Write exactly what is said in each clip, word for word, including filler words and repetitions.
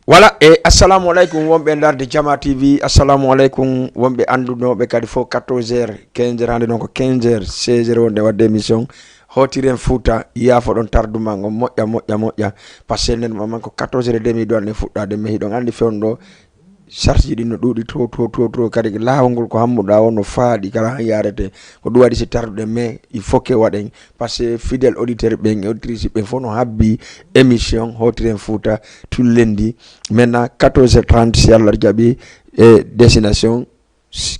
Voilà, e assalamu aleykum wonɓe darde Jama T V, assalamu aleykum wonɓe anndunooɓe kadi fof quatorze heures, quinze heures, hannde noon ko quinze heures, seize heures wonde waɗde émission Hootiren Fuuta, yaafoɗon tardement on, moƴƴa, moƴƴa, moƴƴa, parce que nden maman ko quatorze heures et demi ɗo ne fuɗɗaade, mais hiɗon anndi fewndo ɗo, charge ɗin no ɗuuɗi trop, trop, trop, trop, kadi laawol ngol ko hammuɗa o no faaɗi kala han yaarete, ko ɗum waɗi si tarduɗen, mais il faut que waɗen, parce que fidèle auditeur ɓen e auditrice ɓen fof no habbi émission Hootiren Fuuta, tout lundi, maintenant quatorze heures trente, si Allah jaɓi, e destination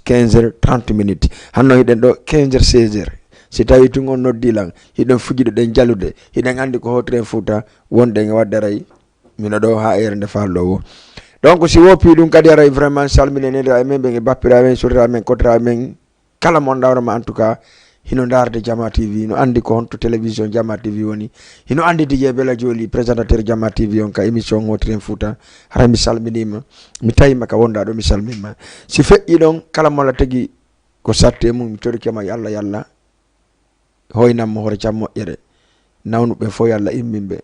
quinze heures trente minutes. Hanno hiɗen ɗo quinze heures, seize heures. Si tawi tun on noddi lan, hiɗen fujude ɗen jalude, hiɗen anndi ko Hootiren Fuuta wonɗen e waɗde aray, mino ɗo haa heure nde faalɗo wo. Donc, si woppi ɗum kadi aray vraiment salminen nene e men, ɓen e bappiraaɓe men, sotiraaɓe men, kotiraaɓe men, kala mo anndaa hoore ma, en tout cas, hino ndaarde Jama T V, hino anndi ko honto télévision Jama T V woni, hino anndi D J Bella Joli, présentateur Jama T V on ka émission Hootiren Fuuta. Haray mi salminiima, mi tawiima ka wonɗaa ɗo, mi salminiima. Si feƴƴi ɗon, kala mo Alla tagi ko satte mum, mi torike ma, yo Alla, yo Alla hoynan mo hoore jam moƴƴere. Nawnuɓe fof yo Alla immin ɓe.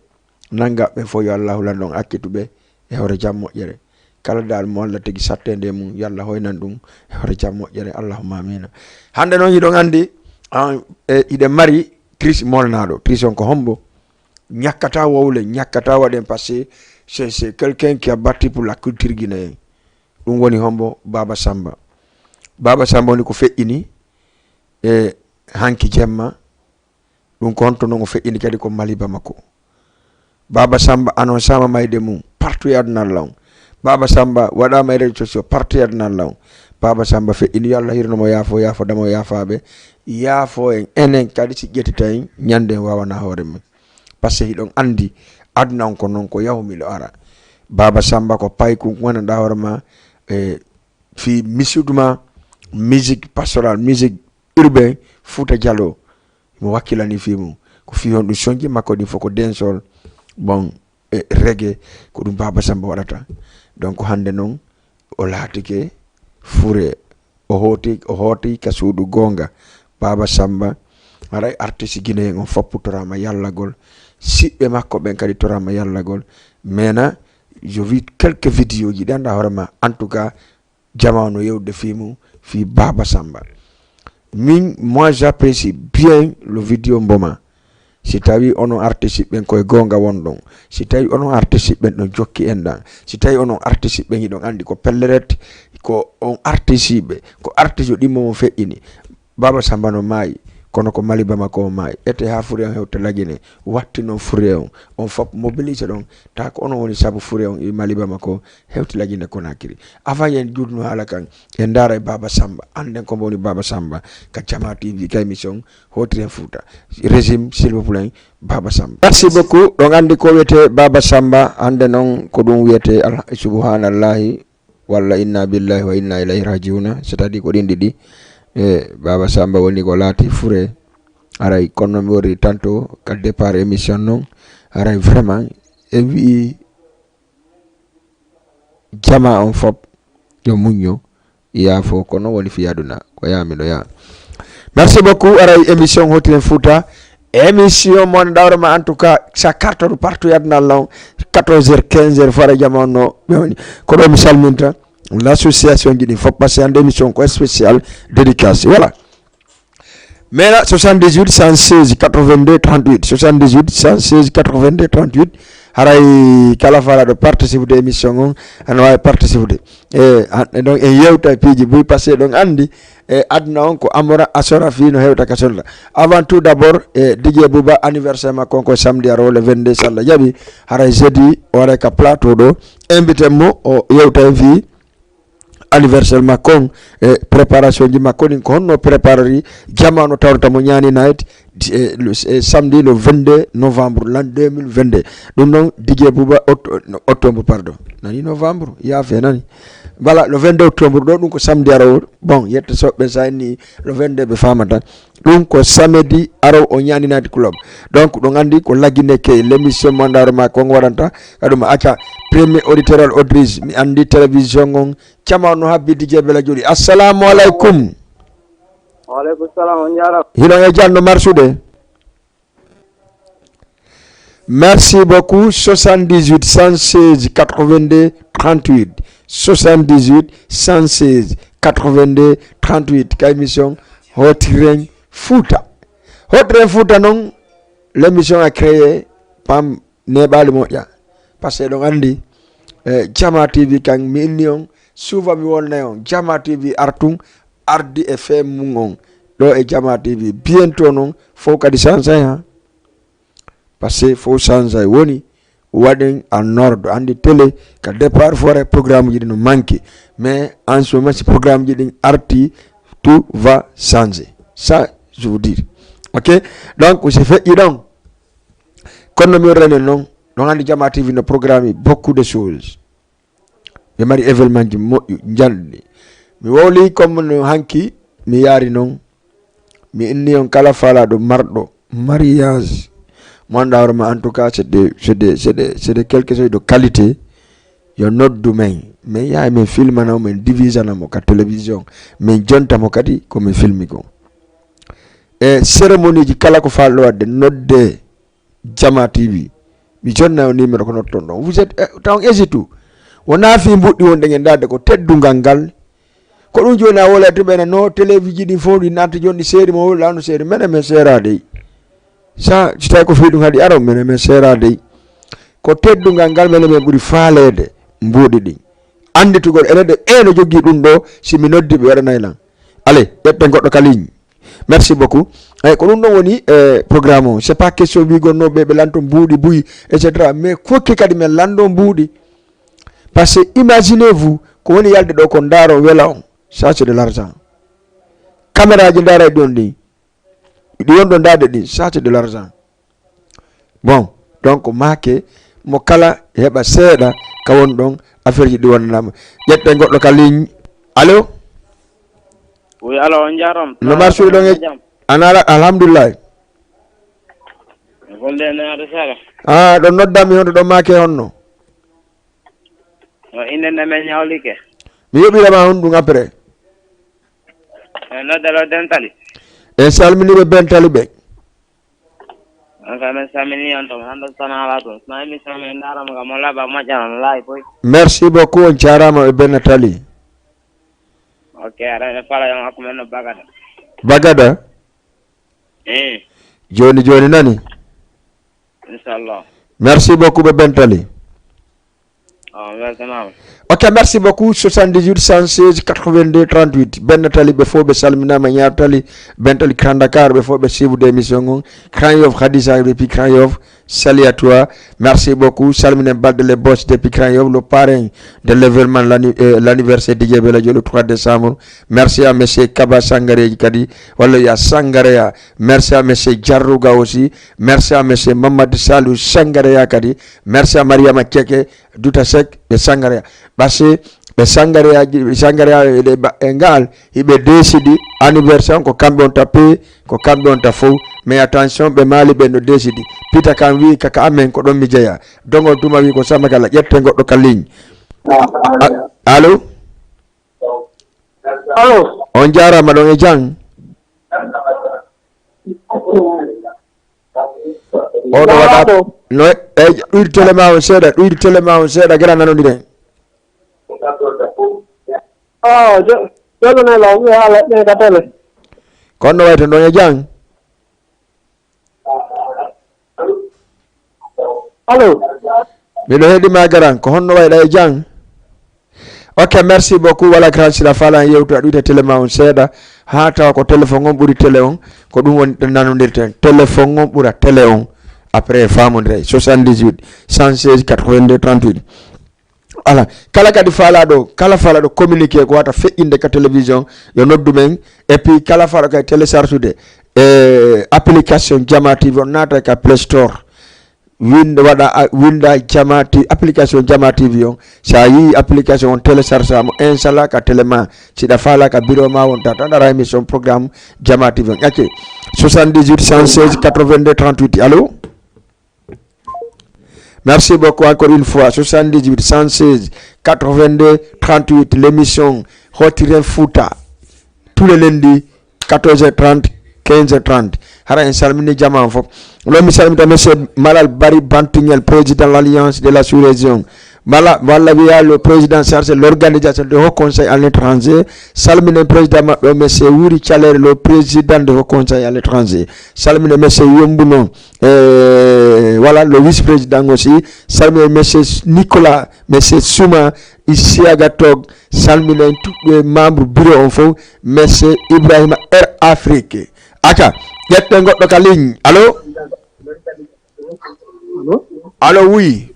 Nanngaɓe fof yo Alla hulan ɗon accituɓe e hoore jam moƴƴere. Kala dal mo Alla tagi sattende mum, yo Alla hoynan ɗum e hoore jam moƴƴere. Allahumma amina. Hannde noon hiɗon anndi, ah, e, hiɗen mari Tris molnaɗo. Tris on ko hombo? Ñakkata wowle, ñakkata waɗen, parce que c'est, c'est quelqu'un qui a battu pour la culture guinéenne. Ɗum woni hombo? Baba Samba. Baba Samba woni ko feƴƴini e hanki jemma. Ɗum ko honto non o feƴƴini kadi ko Mali Bamako. Baba Samba annoncama mayde mum partout e aduna Allah on. Baba Samba waɗama e réseaux sociaux partout e aduna Allah on. Baba Samba feƴƴini, yo Allah hirno mo, yaafo, yaafo damo, yaafaɓe, yaafo en, enen kadi si ƴettita en, ñande en wawana hoore mum. Parce que hiɗon anndi aduna on ko non ko yahu miɗo ara. Baba Samba ko payku ngonanɗa hoore ma, e fii misuduma, musique pastoral, musique urbain, Fouta Djalo, mo wakkilani fii mum. Ko fii on ɗum sonji makko ɗin fof ko dancehall, bon, e reggae, ko ɗum Baba Samba waɗata. Donc hannde non, o laatike fure, o hooti, o hooti ka suudu goonga. Baba Samba, haray artiste guinéen on fof torama yallagol. Siɓɓe makko ɓen kadi torama yallagol. Mena, je vis quelques vidéos ji ɗi annda hoore ma. En tout cas, jama no yewde fii mum, fii Baba Samba. Min, moi, j'apprécie bien le vidéo Mboma. Si tawi onon artiste ɓen koye goonga won ɗon, si tawi onon artiste ɓen ɗon jokki en ɗan, si tawi onon artiste ɓen hiɗon anndi ko pelleret, ko on artiste ɓe, ko artiste ɗimmo mo feƴƴini, Baba Samba no maayi, kono ko Mali Bamako o maayi. Ete haa fure on hewta Lagine, watti non fure on, on fof mobilise ɗon, ta ko onon woni sabu fure on e Mali Bamako hewti Lagine Conakry. Avant yen juutnu haala kan, en ndaara e Baba Samba, annden ko woni Baba Samba, ka Jama T V, ka émission Hootiren Fouta. Régime, s'il vous plaît, Baba Samba. Merci beaucoup. Ɗon anndi ko wiyetee Baba Samba, hannde non ko ɗum wiyetee Alha-, Subhanallahi, walla Inna billahi wa inna ilayhi rajiuna, c'est-à-dire ko ɗin ɗiɗi. E, Baba Samba woni ko laati fure. Haray, kono mi wori tanto ka départ émission non, haray vraiment, e wi'i jama on fof yo muñño, yaafo, kono woni fii aduna, ko yaa miɗo yaa. Merci beaucoup, haray émission Hootiren Fouta. Émission mon ɗawre ma, en tout cas, ça cartonne partout e aduna Allah on, quatorze heures, quinze heures, fara jama on no, ɓe woni. Ko ɗo mi salminta l'association ji ɗin fof, parce que hannde émission ko spécial dédicace. Voilà. Mela soixante-dix-huit cent seize quatre-vingt-deux trente-huit, soixante-dix-huit cent seize quatre-vingt-deux trente-huit. Haray kala falaɗo participude émission on, ana waawi participude. E, an-, donc en yewta e piiji buy, parce que ɗon anndi, e, aduna on ko amora asora fii no hewta ka sonla. Avant tout d'abord, e, D J Bouba anniversaire makko on ko samedi arowo le vingt-deux, so Allah jaɓi. Haray jeudi o waray ka plateau ɗo. Invité mo, o yewta en fii anniversaire makko on, e préparation ji makko ɗin, ko honno préparori jama no tawrata mo Ñaani Night, e, le, e samedi le vingt-deux novembre l'an deux mille vingt-deux. Ɗum noon, D J Bouba, oct-, no, octobre, pardon. Nani novembre? Yaafe, nani? Voilà, le vingt-deux octobre, ɗo ɗum ko samedi arowo. Bon, yetta soɓɓe sa inni le vingt-deux ɓe faamata. Ɗum ko samedi arowo o Ñaani Night Club. Donc, ɗum anndi ko Lagine Key, l'émission mo anndaa hoore ma ko on waɗanta. Kaɗum acca premier auditeur al auditrice, mi anndi télévision on. Cama on no habbi D J Bella Joli. Assalamu aleykum. Wa aleykum salam, on jaaraama. Hino e janno marsude. Merci beaucoup. Soixante-dix-huit, cent seize, quatre-vingt-deux, trente-huit. Soixante-dix-huit, cent seize, quatre-vingt-deux, trente-huit. Ka émission Hotiren Fouta. Hotiren Fouta non, l'émission a créé pam neɓali moƴƴa. Parce que ɗon andi, eh, Jama T V kan mi inni on, souvent mi wonna on, Jama T V artun, ardi e fem mum on. Ɗo e Jama T V, bientôt non, fof kadi sansa ha. Parce que fof change ay woni waɗen en ordre. Andi télé ka départ fof ara programme ji ɗi no manqué, mais en ce moment si programme ji ɗin arti, tout va changer, ça je vous dis. Ok, donc si feƴƴi ɗon, kono no mi renen noon, ɗon andi Jama T V no programme beaucoup de choses. Ɓe mari événement ji moƴƴi, njanɗi. Mi wowli comme no hanki, mi yaari noon. Mi inni on kala faalaɗo marɗo mariage, mo annda hoore ma, en tout cas, c'est de, c'est de, c'est de, c'est de quelque chose de qualité. Yo noddu men. Men yaha men filmana mo, men divisana mo ka télévision. Men jonta mo kadi ko men filmi ko. E cérémonie ji kala ko faalɗo waɗde, nodde Jama T V. Mi jonna o numéro ko notton ɗon. Vous êtes, eh, taw on hésite. Wona fi mbuɗɗi wonɗen e ndaade ko teddungal ngal. Ko ɗum jooni a wola to ɓena no télévision ɗin fof ɗi natta jooni ɗi seeri mo wowla no seeri. Mene men seera dey. Sa, si tawi ko fii ɗum haɗi ara, mene men seera dey. Ko teddungal ngal mene men ɓuri faaleede mbuɗi ɗin. Annditugol ene de, e no jogii ɗum ɗo, si mi noddi ɓe waɗanay lan. Allez, ƴetten goɗɗo ka ligne. Merci beaucoup. Eyyi, ko ɗum ɗon woni, eh, programme o. C'est pas question wiigol no ɓe, ɓe lanto mbuuɗi buy, et cetera. Mais kokki kadi men lanndo mbuuɗi. Parce que imaginez-vous, ko woni yalde ɗo ko ndaaro wela on. Ça, c'est de l'argent. Caméra ji ndaara e ɗon ɗi. Ɗi wonɗo ndaade ɗi. Ça, c'est de l'argent. Bon, donc, maake mo kala heɓa seeɗa ka won ɗon affaire ji ɗi wonanama. Ƴetten goɗɗo ka ligne. Allo? Oui, allo, on jaaraama. No marsuɗi ɗon e jam? Ana ala, alhamdulillah. Golde ne ada sara. Ah, ɗon noddanmi honto ɗon maake honno? O inde ne men ñawlike. Mi yoɓirama honɗum après. E noddalo Dentali. E salminiɓe Bentali ɓe. On ka men salmini on to, hande sana ala to. Na émission men ndaarama ka mo laaɓa moƴƴa on laaɓi boy. Merci beaucoup, on jaaraama e Bentali. Ok, aɗa ene fala yon hakku men no Bagada. Bagada? Eh. Joni joni nani? Inchallah. Merci beaucoup ɓe Bentali. Ah, merci, maama. Ok, merci beaucoup. Soixante-dix-huit, cent seize, quatre-vingt-deux, trente-huit. Bentali ɓe fof ɓe salminama, Ñaar Tali, Bentali Grand Dakar, ɓe fof ɓe suivre émission on. Grand Yoff, Khadija depuis Grand Yoff, salut à toi. Merci beaucoup. Salminen Balde les boss depuis Grand Yoff, le parrain de l'événement, l'anni-, euh, l'anniversaire D J Bella Diop le trois décembre. Merci à monsieur Kaba Sangareji kadi, walla ya Sangareya. Merci à monsieur Jarruga aussi. Merci à monsieur Mamadou Salou Sangareya kadi. Merci à Mariama Keke. Duta Seck ɓe Sangareya. Parce que ɓe Sangareya, ɓe Sangareya e ɗe ba-, e ngal, hiɓe décidi anniversaire on ko kamɓe on ta pay, ko kamɓe on ta fow. Mais attention, ɓe Mali ɓe no décidi. Pita kan wi kaka amen ko ɗon mi jeya. Dongol tuma wi ko Samakala, ƴette goɗɗo ka ligne. A-, allo? Allo? On jaaraama ɗon e jam. Oɗo waɗa no e ɗuyde télé ma on seeɗa, ɗuyde télé ma on seeɗa, gila nanondiren. Oh, jo-, joɗɗo ne law, mi haala ɗe ka télé. Kono no wayi to ɗon e jam? Allo? Miɗo heɗi ma garan, ko honno wayɗa e jam? Ok, merci beaucoup. Wala grand, sila fala yewtu a ɗuyta télé ma on seeɗa, ha tawa ko téléphone on ɓuri télé on, ko ɗum woni ɗo nanodirten. Téléphone on ɓura télé on. Après, famondire. Soixante-dix-huit, cent seize, quatre-vingt-deux, trente-huit. Ala, kala kadi faalaɗo, kala faalaɗo communiqué ko wata feƴƴinde ka télévision, yo noddu men. Et puis, kala faalaɗo kadi télécharge-ude, eh, application Jama T V, on naata ka Play Store. Winda, waɗa, a, winda Jama T-, application Jama T V on. Sa yi application on, télécharge mo, inchallah, ka télé ma. Siɗa faala ka bureau ma wonta, tan ara émission programme Jama T V on. Ƴakke soixante-dix-huit, cent seize, quatre-vingt-deux, trente-huit. Allô? Merci beaucoup encore une fois. Soixante-dix-huit, cent seize, quatre-vingt-deux, trente-huit. L'émission Hotiren Fouta. Tous les lundis, quatorze heures trente, quinze heures trente. Hara en salmini jama on fof. Ɗo mi salmita monsieur Malal Bari Bantuñel, président de l'Alliance de la sous-région. Mala, walla wiya le président chargé de l'organisation de Haut Conseil à l'étranger. Salminen président maɓɓe o, monsieur Wuri Calere, le président de Haut Conseil à l'étranger. Salminen monsieur Yombuno, eh, voilà, le vice-président aussi. Salminen monsieur Nicolas, monsieur Souma, Isiaga Tog. Salminen tout membre bureau on fof, monsieur Ibrahima Air Afrique. Aca, ƴetten goɗɗo ka ligne. Allo? Allo? Allo, oui.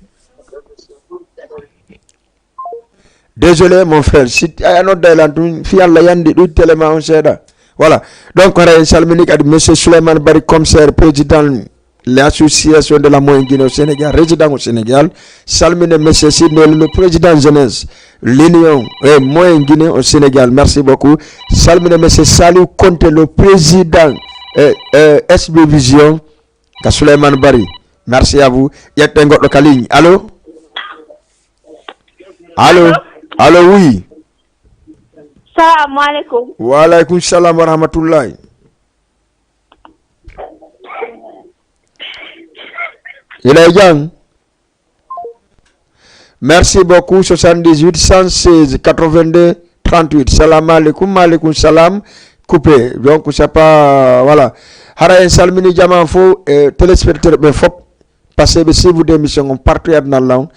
Désolé, mon frère, si a nodda e lan tun, fi Allah yandi ɗum télé ma on seeɗa. Voilà. Donc, hara en salmini kadi monsieur Souleymane Bari, commissaire, président l'association de la moyenne Guinée au Sénégal, résident au Sénégal. Salmine monsieur Sidney, le président jeunesse, l'union et moyenne Guinée au Sénégal. Merci beaucoup. Salmine monsieur Saliou Conté, le président, euh, euh, S B Vision. Ka Souleymane Bari. Merci à vous. Ƴetten goɗɗo ka ligne. Allo? Allo? Allo, oui. Salamu alaikum. Wa alaikum salam wa rahmatullahi. Ila e jam. Merci beaucoup. Soixante-dix-huit, cent seize, quatre-vingt-deux, trente-huit. Salam alaikum, alaikum salam. Coupé. Donc, c'est pas, voilà. Hara en salmini jama fof, eh, téléspectateur ɓe fof. Parce que ɓe suivre émission on partout e aduna lan.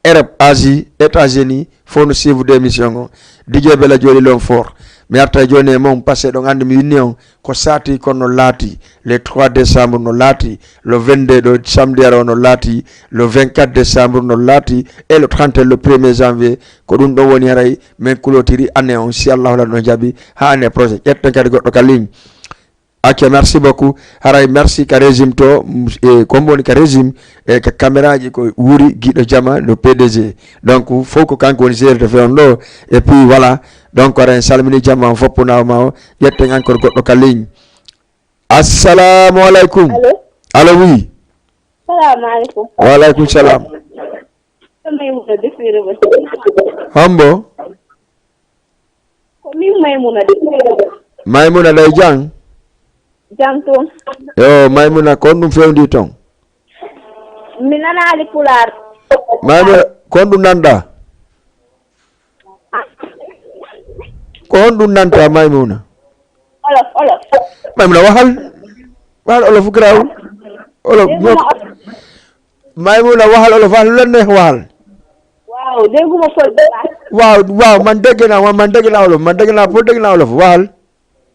Europe, Asie, États-Unis, fof no suivre émission on. D J Bella Joli Lon Fort. Mi arta joni e mon, parce que ɗon andi mi winni on. Ko sati kon no laati, le trois décembre no laati, le vingt-deux ɗo samedi ara o no laati, le vingt-quatre décembre no laati, et le trente et un, le premier janvier. Ko ɗum ɗon woni haray min kulotiri année on, si Allahu lan no jaɓi, ha année prochaine. Ƴetten kadi goɗɗo ka ligne. Ok, merci beaucoup. Haray merci ka régime to, mm, e ko mbo woni ka régime, e ka caméra ji ko Wuri Giɗo Jama, le P D G. Donc, fof ko kanko woni gérde fe on ɗo. Et puis, voilà. Donc, haray en salmini jama on fof, punaw ma o. Ƴetten encore goɗɗo ka ligne. Assalamu alaikum. Allo? Allo, oui. Salamu alaikum. Wa alaikum salam. Ko Maymuna Desiré Ba. Hombo? Ko min Maymuna Desiré Ba. Maymuna ɗo e jam? Jam tun. Yo, Maymuna, ko honɗum fewndi ton? Mi nanaali Pulaar. Maymuna, ko honɗum nanɗa? Ko honɗum nanta, Maymuna? Olof, Olof. Maymuna, wahal. Wahal Olof, grawul. Olof, Déguma ñok. Olof. Maymuna, wahal Olof, wahal lu la neex, wahal. Waaw, dégguma Pël bu baax. Waaw, waaw, man dégg naa, man, man dégg naa Olof, man dégg naa Pël, dégg naa Olof, wahal.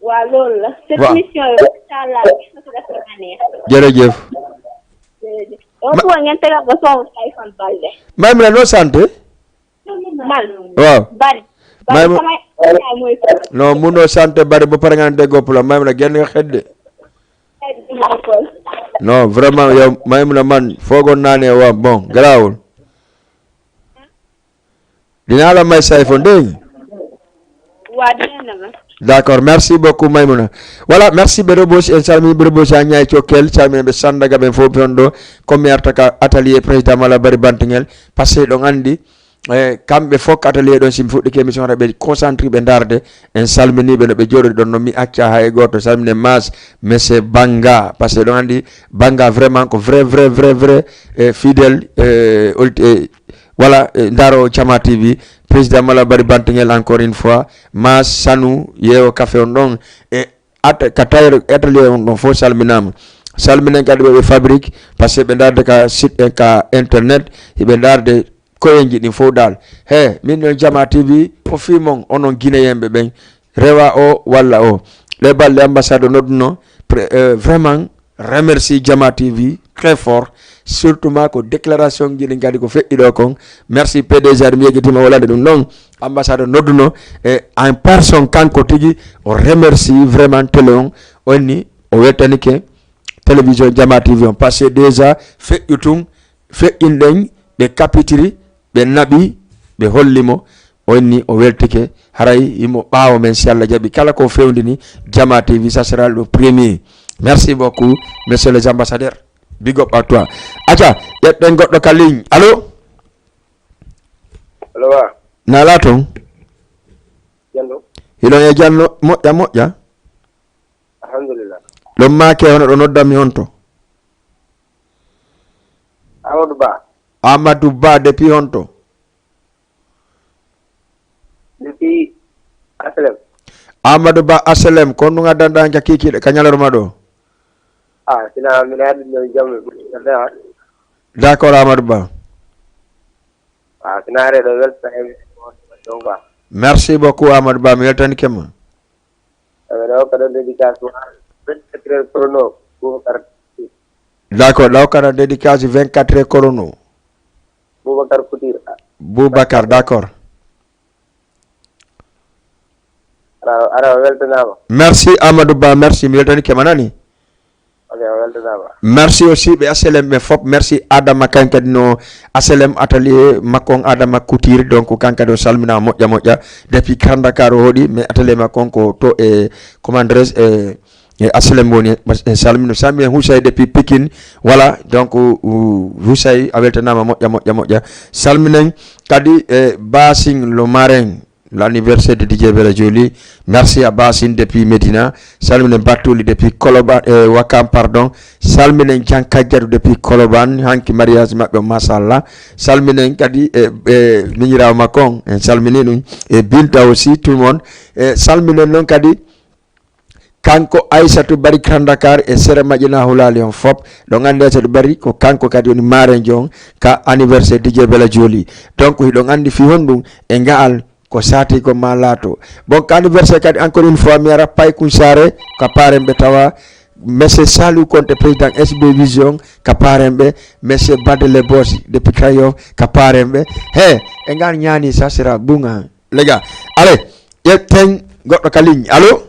Waaw, loolu la. Seen Waaw. émission yi, macha Allah, gis na ko, def na neex. Jërëjëf. Jërëjëf. Dama Ma- bëggoon ngeen tegal ko son Kaliphone Balde. Maymuna, noo sant? Man. Waaw. Bari. Bari Maymu- sama yaay mooy ko. Non, munoo sant Bari ba pare nga ne déggoo Pulaar. Maymuna, génn nga xet de. Ay, dégguma Pël. Non, vraiment, yow, Maymuna, man, foogoon naa ne, waaw, bon, garaawul. Dinaa la may sa iPhone, dégg nga? Waa, dina na ma. D'accord, merci beaucoup, Maymuna. Voilà, merci, ɓe Rebeuss, en salmini ɓe Rebeuss, ha Niayes Thiokel, salmini ɓe Sandaga, ɓen fof ɓe on ɗo, comme mi arta ka atelier président Mala Bari Bantingel, parce que ɗon andi, eh, kamɓe fof ka atelier ɗon, si mi fuɗɗike émission, ɓe concentré, ɓe ndaarde, en salmini ɓe no ɓe jooɗori ɗon, no mi acca hay gooto, salmini Mas, monsieur Banga, parce que ɗon andi, Banga vraiment ko vrai, vrai, vrai, vrai, eh, fidèle, eh, olit-, eh, Voilà, eh, ndaaro Jama T V, président Mala Bari Bantingel encore une fois, ma Sanu, yeewo café on ɗon, e at-, ka tailleur atelier on ɗon fof salminaama. Salminen kadi ɓe, ɓe fabrique, parce que ɓe ndaarde ka site, eh, ka internet, hiɓe ndaarde koyeeji ɗin fof dal. He, min ɗon Jama T V, ko fii mon, onon Guinéen ɓe ɓen, rewa o walla o. Ɗe balɗe ambassade o nodduno, pre-, euh, vraiment remercie Jama T V très fort, surtout ma ko déclaration ji ɗin kadi ko feƴƴi ɗo kon. Merci P D G, mi yejjitima wolande ɗum ɗon. Ambassade o nodduno e en personne kanko tigi, o remercie vraiment télé on, onni o weltanike télévision Jama T V on, parce que déjà feƴƴu tun, feƴƴinɗen, ɓe kapitiri, ɓe naɓi, ɓe holli mo, o inni o weltike, haray himo ɓaawo men, si Allah jaɓi. Kala ko fewndini Jama T V, ça sera le premier. Merci beaucoup, monsieur les ambassadeurs. Big up à toi. Aca, ƴetten goɗɗo ka ligne. Allo? Allo, wa? Nala ton? Jando? Hiɗon e janno, moƴƴa, moƴƴa? Alhamdulillah. Ɗon maake, hono ɗo noddanmi honto? Amadou Ba. Amadou Ba, depuis honto? Depuis H L M. Amadou Ba, H L M, ko honɗum addanɗaa en ka kiikiiɗe, ka ñalorma ɗo? Ah, sina mbiɗa haɗi no jamme. D'accord, Amadou Ba. Ah, sina are ɗo welta e ɗon quoi. Merci beaucoup, Amadou Ba, mi weltanike ma. Eɓe ɗo kadi dédicace vingt-quatre heures chrono, Boubacar. D'accord, ɗo kadi dédicace vingt-quatre heures chrono. Boubacar Couture. Boubacar, d'accord. Ara, ara, o weltanaama. Merci, Amadou Ba, merci. Mi weltanike ma nani. Ok, o weltanaama. Merci aussi ɓe H L M ɓe fof. Merci Adama, kan kadi no H L M atelier makko on, Adama Couture. Donc, kan kadi o salminaama moƴƴa moƴƴa. Depuis Grand Dakar o hoɗi, mais atelier makko on ko to e, comment dirais-je, e, e H L M woni. En salmino, salminen Houssaye depuis Pikine. Voilà, donc, Houssaye, a weltanaama moƴƴa moƴƴa moƴƴa. Salminen kadi e Basing le marin. L'anniversaire de D J Bella Jolie. Merci à Basine depuis Medina. Salminen Batuli depuis Koloban, eh, Wakam, pardon. Salminen Jankajjatu depuis Koloban. Hanki mariage maɓɓe, machallah. Salminen kadi, eh, eh, miñiraawo makko on. En salmini ɗum. E Binta aussi, tout le monde. Eh, salminen noon kadi kanko Aissatou Bari Grand Dakar e sere Madina Hulali on fop. Ɗon anndi Aissatou Bari ko kanko kadi woni maarenjo on ka anniversaire D J Bella Jolie. Donc, hiɗon anndi fii honɗum e ngaal ko saati ko maa laato. Bon, ka anniversaire kadi, encore une fois, mi ara Paykun Saare ka Paaren ɓe tawa, Monsieur Salou Konte, président S B Vision ka Paaren ɓe, Monsieur Badele Bosi depuis Crayon ka Paaren ɓe. He, e ngaan ñaani, ça sera bon, hein, les gars. Allez, ƴetten goɗɗo ka ligne. Allô?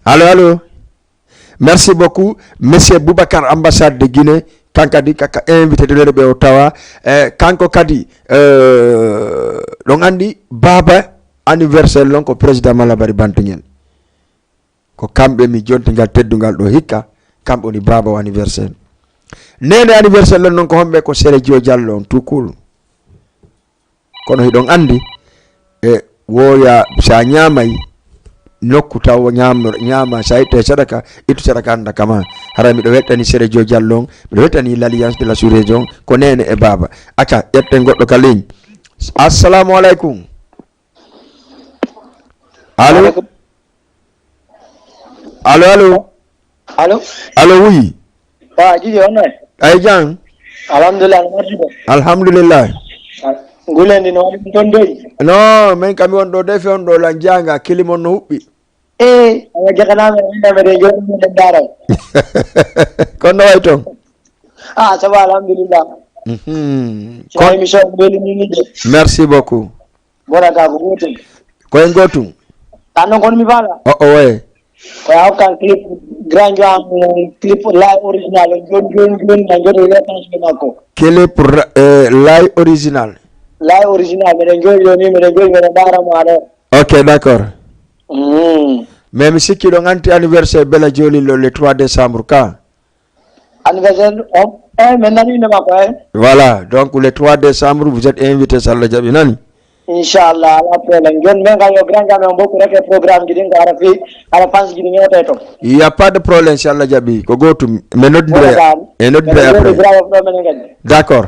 Allô, allô? Merci beaucoup, Monsieur Boubacar, ambassade de Guinée, kan kadi kaka invité de ɓe o tawa. Eh, kanko kadi, eh, ɗon anndi baaba anniversaire lon ko président Malabari Bantingel. Ko kamɓe mi jonti ngal teddungal ɗo hikka, kamɓe woni baaba o anniversaire. Nene anniversaire lon noon ko homɓe? Ko Sere Joe Diallo on, tout cool. Kono hiɗon anndi, e wooya, so a ñaamay nokku taw ñaam-, ñaama, so a ittay sadaka, ittu sadaka annda kama. Hara miɗo wettani Sere Joe Diallo on, miɗo wettani l'Alliance de la Sous-Région, ko nene e baaba. Acca, ƴetten goɗɗo ka ligne. Assalamu alaikum. Allo? Allo, allo? Allo? Allo, oui. Wa, Jiji, on ne? Ay, jam. Alhamdulillah, no mardi ɗo? Alhamdulillah. Ah, ngulendi no waɗi ɗon doy? No, men kam mi won ɗo de fe on ɗo lan janga, kilim on no huɓɓi. Eh, awa jakanaaɓe, min ɗo meɗen jooɗi, meɗen ndaara. Kono no way toon? Ah, ça va, alhamdulillah. Mhm. Sina émission on weli min de. Merci beaucoup. Mboɗa ka ko gootum. Ko en gootum. Tan noon kono mi faala. O, o, oye. Ko a hokkan clip grand jam, clip live original, joni, joni, joni, na joni wetansuɓe makko. Clip ra-, eh, live original. Live original, meɗen jooɗi ɗo ni, meɗen jooɗi, meɗen ndaara mo aɗa. Ok, d'accord. Mm. Mais mi sikki ɗon anti anniversaire Bella Jolie le, le trois décembre ka. Anniversaire, oh, eh, min nani inde makko, eh. Voilà, donc le trois décembre, vous êtes invité, so Allah jaɓi, nani? Inchallah, ala problème. Joni, min kam yo grand jam, on beaucoup reke programme ji ɗin, ko ara fi, ara fans ji ɗin yewte toon. Il y a pas de problème, si Allah jaɓi, ko gootum. Mi noddira, e noddira après. D'accord.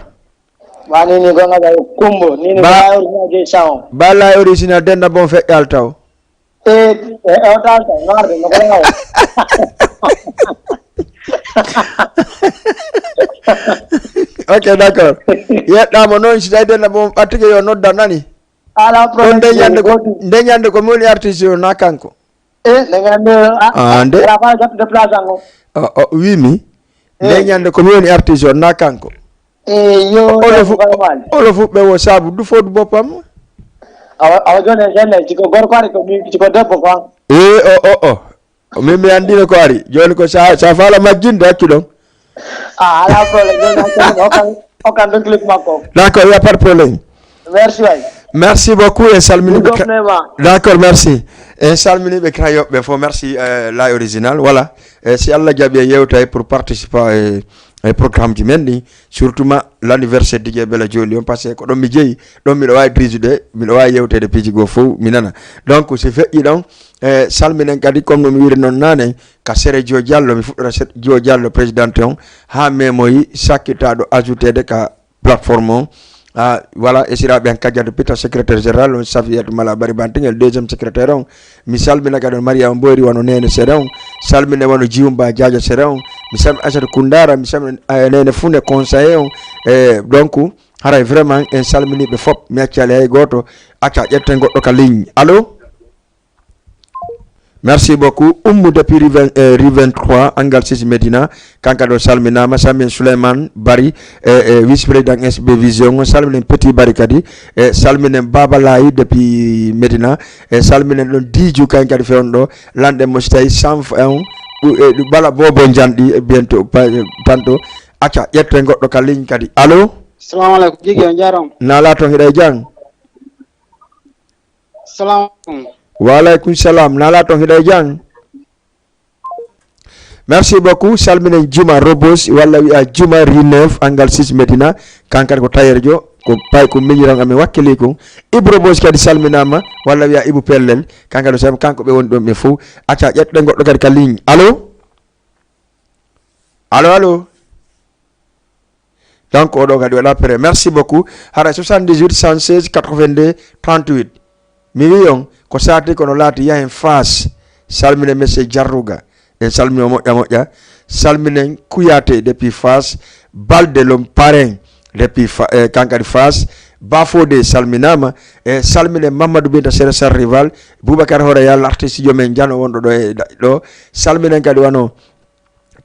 Ba ni ni gonga ba kumbo, ni ni ba original je sao. Ba la original den na bon fe altaw. E, e, o tan tan, no arde, no ko lawo. Ok, d'accord. Yeɗɗaama noon, si tawi denna mo ɓattude yo nodda nani. Ala problème. Nde ñande ko, nde ñande ko mi woni artiste o na kanko. E, nde ñande, a, ah, nde. Ala fa jattude place ango. O, o, wimi. Nde ñande ko mi woni artiste o na kanko. Eyo, olo fu-, olo fuɓɓe wo saabu du fodu boppam. Awa, awa joni en senne, siko gorko ari ko mi, siko debbo ko an. E, o, o, o. O min mi andino ko ari. Joni ko sa, sa fala majjinde accu ɗon. Ah, ala problème. Joni an senne, okan, okan ɗon clip makko. D'accord, y a pas de problème. Merci way. Merci beaucoup, en salmini ɓe. D'accord, merci. En salmini ɓe Crayon ɓe fo, merci, euh, la original, voilà. E si Allah jaɓi en yewtay pour participer, e, e programmeji men ɗi, surtout ma l'anniversaire Didier Bella Joli on, parce que ko ɗon mi jeyi, ɗon miɗo wawi drisude, miɗo wawi yewtede piiji goo fof mi nana. Donc si feƴƴi ɗon, e salminen kadi comme no mi wiri noon nane, ka sere Joe Diallo, mi fuɗɗora sere Joe Diallo présidente on, ha memoyi sakkitaɗo ajoutede ka plateforme on. Ah, voilà, esiraɓe an kajjata pita secrétaire général on, Safiyatu Mala Bari Bantingel deuxième secrétaire on. Mi salmina kadi on Mariama Boyri wano nene sere on, salmine wano Jiwumba Diadia sere on. Mi salmina Aissatou Koundara, mi salmina eh, nene Fune conseiller on. E donc haray vraiment en salminiɓe fop, mi accali hay goto. Acca ƴetten goɗɗo ka ligne. Allo? Merci beaucoup. Ummu depuis rue vingt, eh, rue vingt-trois, Angal six Medina. Kanka ɗo salminama, salminen Souleymane Bari, eh, eh, vice-président S B Vision, salminen Petit Bari kadi, eh, salminen Baba Layi depuis Medina, eh, salminen ɗon Diju kayen kadi fewndo ɗo, lanɗe mo si tawi Sanf en, ɗu-, eh, ɗu-, Bala Bobo Janɗi, eh, bientôt, pa-, eh, tanto. Acca, ƴetten goɗɗo ka ligne kadi. Allo? Salamu aleykum, Jigi, on jarama. Nala toon hiɗa e jang? Salamu aleykum. Wa aleykum salam. Nala toon hiɗa e jang? Merci beaucoup. Salminen Juma Robos, walla wiya Juma Rinef, Angal six Medina. Kankadi ko tayerejo, ko pay ko miñiran amen wakkili kon. Ibu Robos kadi salminama, walla wiya Ibu Pellel. Kankadi o salmi-, kanko ɓe woni ɗon ɓe fof. Acca, ƴettuɗen goɗɗo kadi ka ligne. Allo? Allo, allo? Donc, oɗo kadi waɗa prêt. Merci beaucoup. Hara soixante-dix-huit, cent seize, quatre-vingt-deux, trente-huit. Mi wi on, ko sati kono laati yahen Faas. Salmine Monsieur Jarruga. En salmini o moƴƴa moƴƴa. Salminen Kuyate depuis Faas. Balde Lom Paren depuis Fa-, eh, kankadi Faas. Bafode salminama. E salminen Mamadou Binta Sere Sar Rival. Boubacar Horeya, l'artiste jomen jano wonɗo ɗo e da-, ɗo. Salminen kadi wano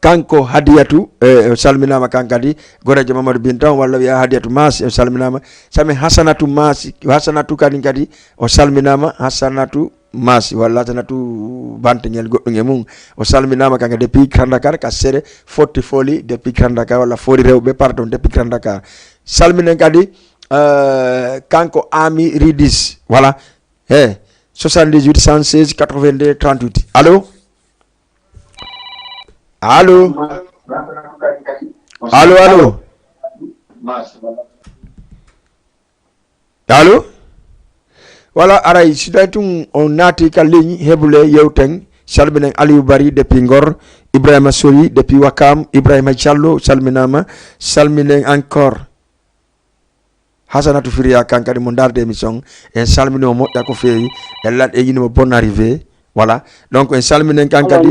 kanko Hadiyatu, eh, o salminama kan kadi. Gorejo Mamadou Binta on walla wiya Hadiyatu Maas, o salminama. Sami Hasanatu Maas, Hasanatu kadi kadi, o salminama. Hasanatu Maas, walla Hasanatu Bantingel goɗɗum e mum. O salminama kanka depuis Grand Dakar, ka sere Fotti Foli depuis Grand Dakar, walla Fori Rewɓe, pardon, depuis Grand Dakar. Salminen kadi, eh, kanko Ami Ridis, voilà. He, soixante-dix-huit, cent seize, quatre-vingt-deux, trente-huit. Allo? Allo? Allo, allo? Allo? Voilà, aray, si tawi tun on naati ka ligne, hebule yewten, salminen Aliou Bari depuis Ngor, Ibrahima Soyi depuis Wakam, Ibrahima Diallo, salminama, salminen encore. Hasanatu Firiya kan kadi mo darde émission, en salmini o moƴƴa ko feewi, en lan e yinimo bonne arrivée, voilà. Donc en salminen kan kadi.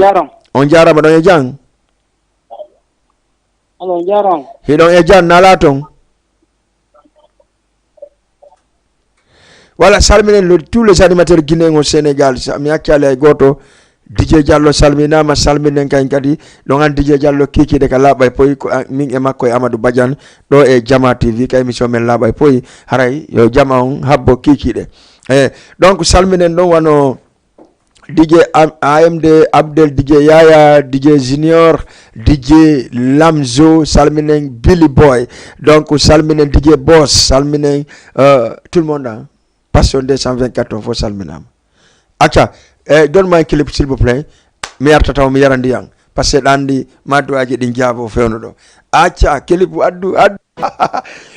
On jarama ɗon e jang? Allo, jarama. Hiɗon e jang, nala ton? Voilà, salminen le, tous les animateurs guinéens au Sénégal. Sa-, mi accali hay goto. D J Diallo salminama, salminen kayen kadi. Ɗon an D J Diallo kikiɗe ka laaɓa e poyi, ko an, min e makko e Amadou Badiane, ɗo e Jama T V, ka émission men laaɓa e poyi. Haray, yo jama on habbo kikiɗe. E, donc, salminen ɗon wano D J Am-, A M D, Abdel, D J Yaya, D J Junior, D J Lamzo, salminen Billy Boy. Donc, salminen D J Boss, salminen, euh, tout le monde, hein. Passion deux cent vingt-quatre, on faut salminama. Acca, eh, donne-moi un clip, s'il vous plaît. Mi arta taw mi yara ndiyan. Parce que ɗan di madduaji ɗin jaabo fewno ɗo. Acca, clip addu, addu.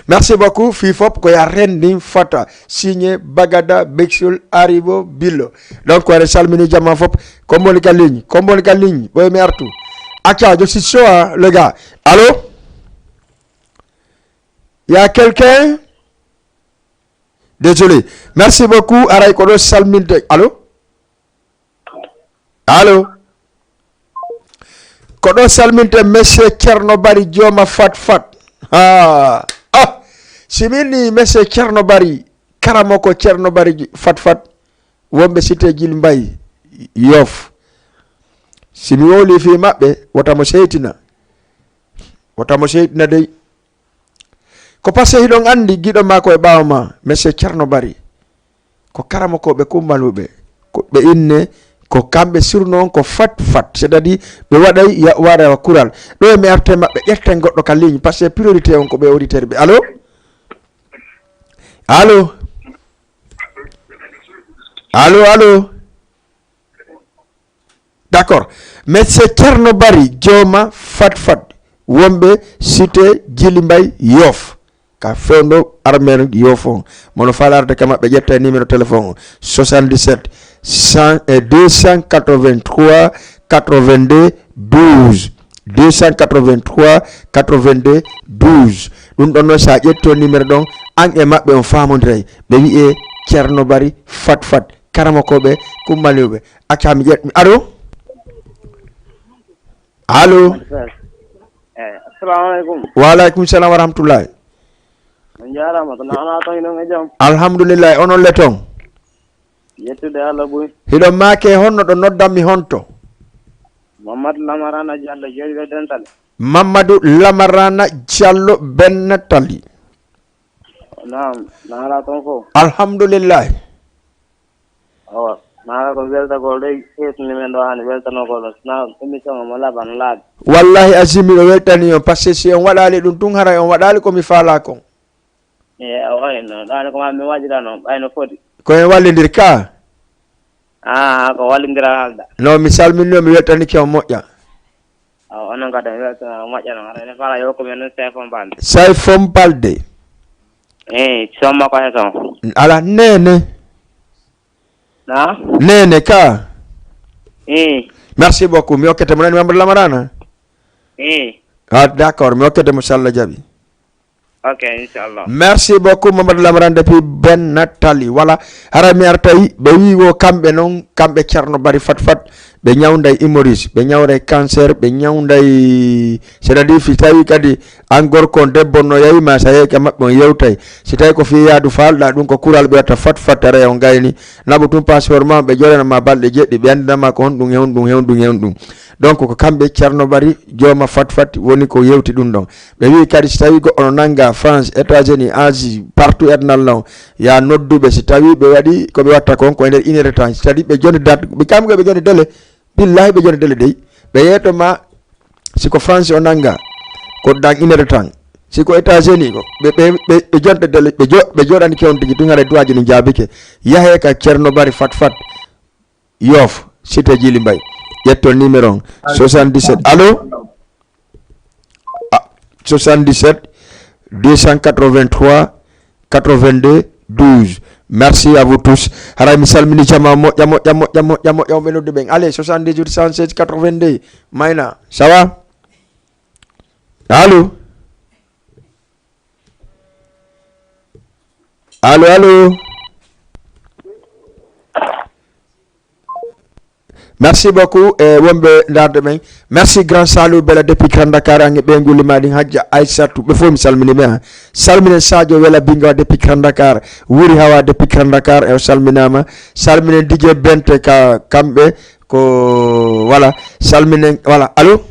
Merci beaucoup. Fii fop ko ya rendin fata. Signé Bagada, Bexul, Aribo, Billo. Donc, ko salmini jama fop. Komboni ka ligne. Komboni ka ligne. Boy mi artu. Acca, je suis chaud, hein, les gars. Allô? Y a quelqu'un? Désolé. Merci beaucoup. Aray ko ɗo salminte. Allô? Allô? Ko ɗo salminte Monsieur Thierno Bari Jooma Fat Fat. Ha. Ah. Si min ni Monsieur Thierno Bari, karamo ko Thierno Bari Fat Fat. Wonɓe Cité Djily Mbaye, Yoff. Si mi wowli fii maɓɓe, wota mo seytina. Wota mo seytina dey. Ko parce que hiɗon anndi giɗo ma ko e ɓaawo ma, Monsieur Thierno Bari. Ko karamokooɓe kummaluɓe, ko ɓe inne, ko kamɓe surno on ko Fat Fat, c'est-à-dire ɓe waɗay ya-, waɗa wa kural. Ɗo e mi arte maɓɓe, ƴetten goɗɗo ka ligne, parce que priorité on ko ɓe auditeur ɓe. Allô? Allô? Allô, allô? D'accord. Monsieur Thierno Bari, Jooma Fat Fat. wonɓe cité Djily Mbaye Yoff, ka fewndo armée Yoff on. Mono faalaarde ka maɓɓe, ƴetta e numéro téléphone o, soixante-dix-sept cent et deux cent quatre-vingt-trois quatre-vingt-deux douze, deux cent quatre-vingt-trois quatre-vingt-deux douze. Ɗum ɗon noon, so a ƴetti on numéro ɗon, an e maɓɓe on faamodiray. Ɓe wiyee Ceerno Bari Fat Fat, karamokooɓe kummaniwɓe. Acca mi ƴet-, allo? Allo? Eh, assalamu alaikum. Wa alaikum salam wa rahmatullahi. On jaaraama, ko naanaa toon, hiɗon e jam? Alhamdulillahi, onon le toon? Yettude Allah buy. Hiɗon maake, honno ɗo noddanmi honto? Mamadou Lamarana Diallo, jooɗiiɗo Bennatali. Mamadou Lamarana Diallo, Bennatali. Naam, naanaa toon fof? Alhamdulillahi. Awa, naanaa ko weltagol de, ƴeewtini men ɗo hannde, weltanogol ɗo, sinaa émission o mo laaɓa no laaɓi. Wallahi azim, miɗo weltani on, par ce que si on waɗaali ɗum tun, haray on waɗaali ko mi faalaa kon. E, awa, no, ɗaani ko maa mi waɗira noon, ɓay no foti. Ko en wallindir ka? Ah, ko wallindiral haalda. No, mi salmini on, mi weltanike on moƴƴa. Awa, onon kadi, mi weltana on moƴƴa noon. Haray ne faalaa yo ko men noon Sayfon Balde. Sayfon Balde. Eey, somma ko he son. Ala, Neene. Na? Neene ka. Eey. Merci beaucoup. Mi okkete mo nani Mamadou Lamarana. Eey. Ah, d'accord. Mi okkete mo, so Allah jaɓi. Ok, inchallah. Merci beaucoup, Mamadou Lamarana depuis Bennatali. Voilà. Hara mi artay, ɓe wi wo kamɓe noon, kamɓe Ceerno Bari Fat Fat, ɓe ñawnday hémorroïde, ɓe ñawray cancer, ɓe ñawnday, c'est-à-dire, si tawi kadi an gorko on, debbo on no yawi ma, so a yehi ka maɓɓe on yewtay. Si tawi ko fii yaadu faalɗaa ɗum, ko kural ɓe watta fat fat, aray on gayni. Naɓu tun passeport ma, ɓe joɗana ma balɗe jeɗɗi, ɓe anndina ma ko honɗum, e honɗum, e honɗum, e honɗum. Donc, ko kamɓe Ceerno Bari, jooma fat fat, woni ko yewti ɗum ɗon. Ɓe wi kadi, si tawi goɗɗo no nannga France, États-Unis, Asie, partout e aduna on, ya noddu ɓe, si tawi ɓe waɗi ko ɓe watta kon, ko e nder une heure de temps. Si tawi ɓe jonnde date, ɓe kamɓe ɓe jonnde délai. Billahi, ɓe jonnde délai dey. Ɓe yeeto ma, si ko France o nannga, ko dans une heure de temps. Si ko États-Unis ko, ɓe, ɓe, ɓe, ɓe jonnde délai, ɓe jo-, ɓe jooɗani ke on tigi tun, haray duwaaji ɗin jaabike. Yahee ka Ceerno Bari fat fat. Yoff, cité Djily Mbaye. Ƴetton numéro on, soixante-dix-sept. Allô? Ah, soixante-dix-sept deux cent quatre-vingt-trois quatre-vingt-deux douze. Merci à vous tous. Haray mi salmini jama moƴƴa, moƴƴa, moƴƴa, moƴƴa, moƴƴa, on ɓe noddu ɓen. Allez, soixante-dix-huit cent seize quatre-vingt-deux. Mayna, ça va? Allô? Allô, allô? Merci beaucoup, e wonɓe ndaarde men. Merci grand Salou Bella depuis Grand Dakar, ange ɓe nguli ma ɗin, Hajja Aissatou, ɓe fof mi salmini ɓe, ha. Salminen Sadio Wela Binga depuis Grand Dakar, Wuri Hawa depuis Grand Dakar, e o salminama. Salminen D J Bente ka kamɓe ko, voilà, salminen, voilà. Allô?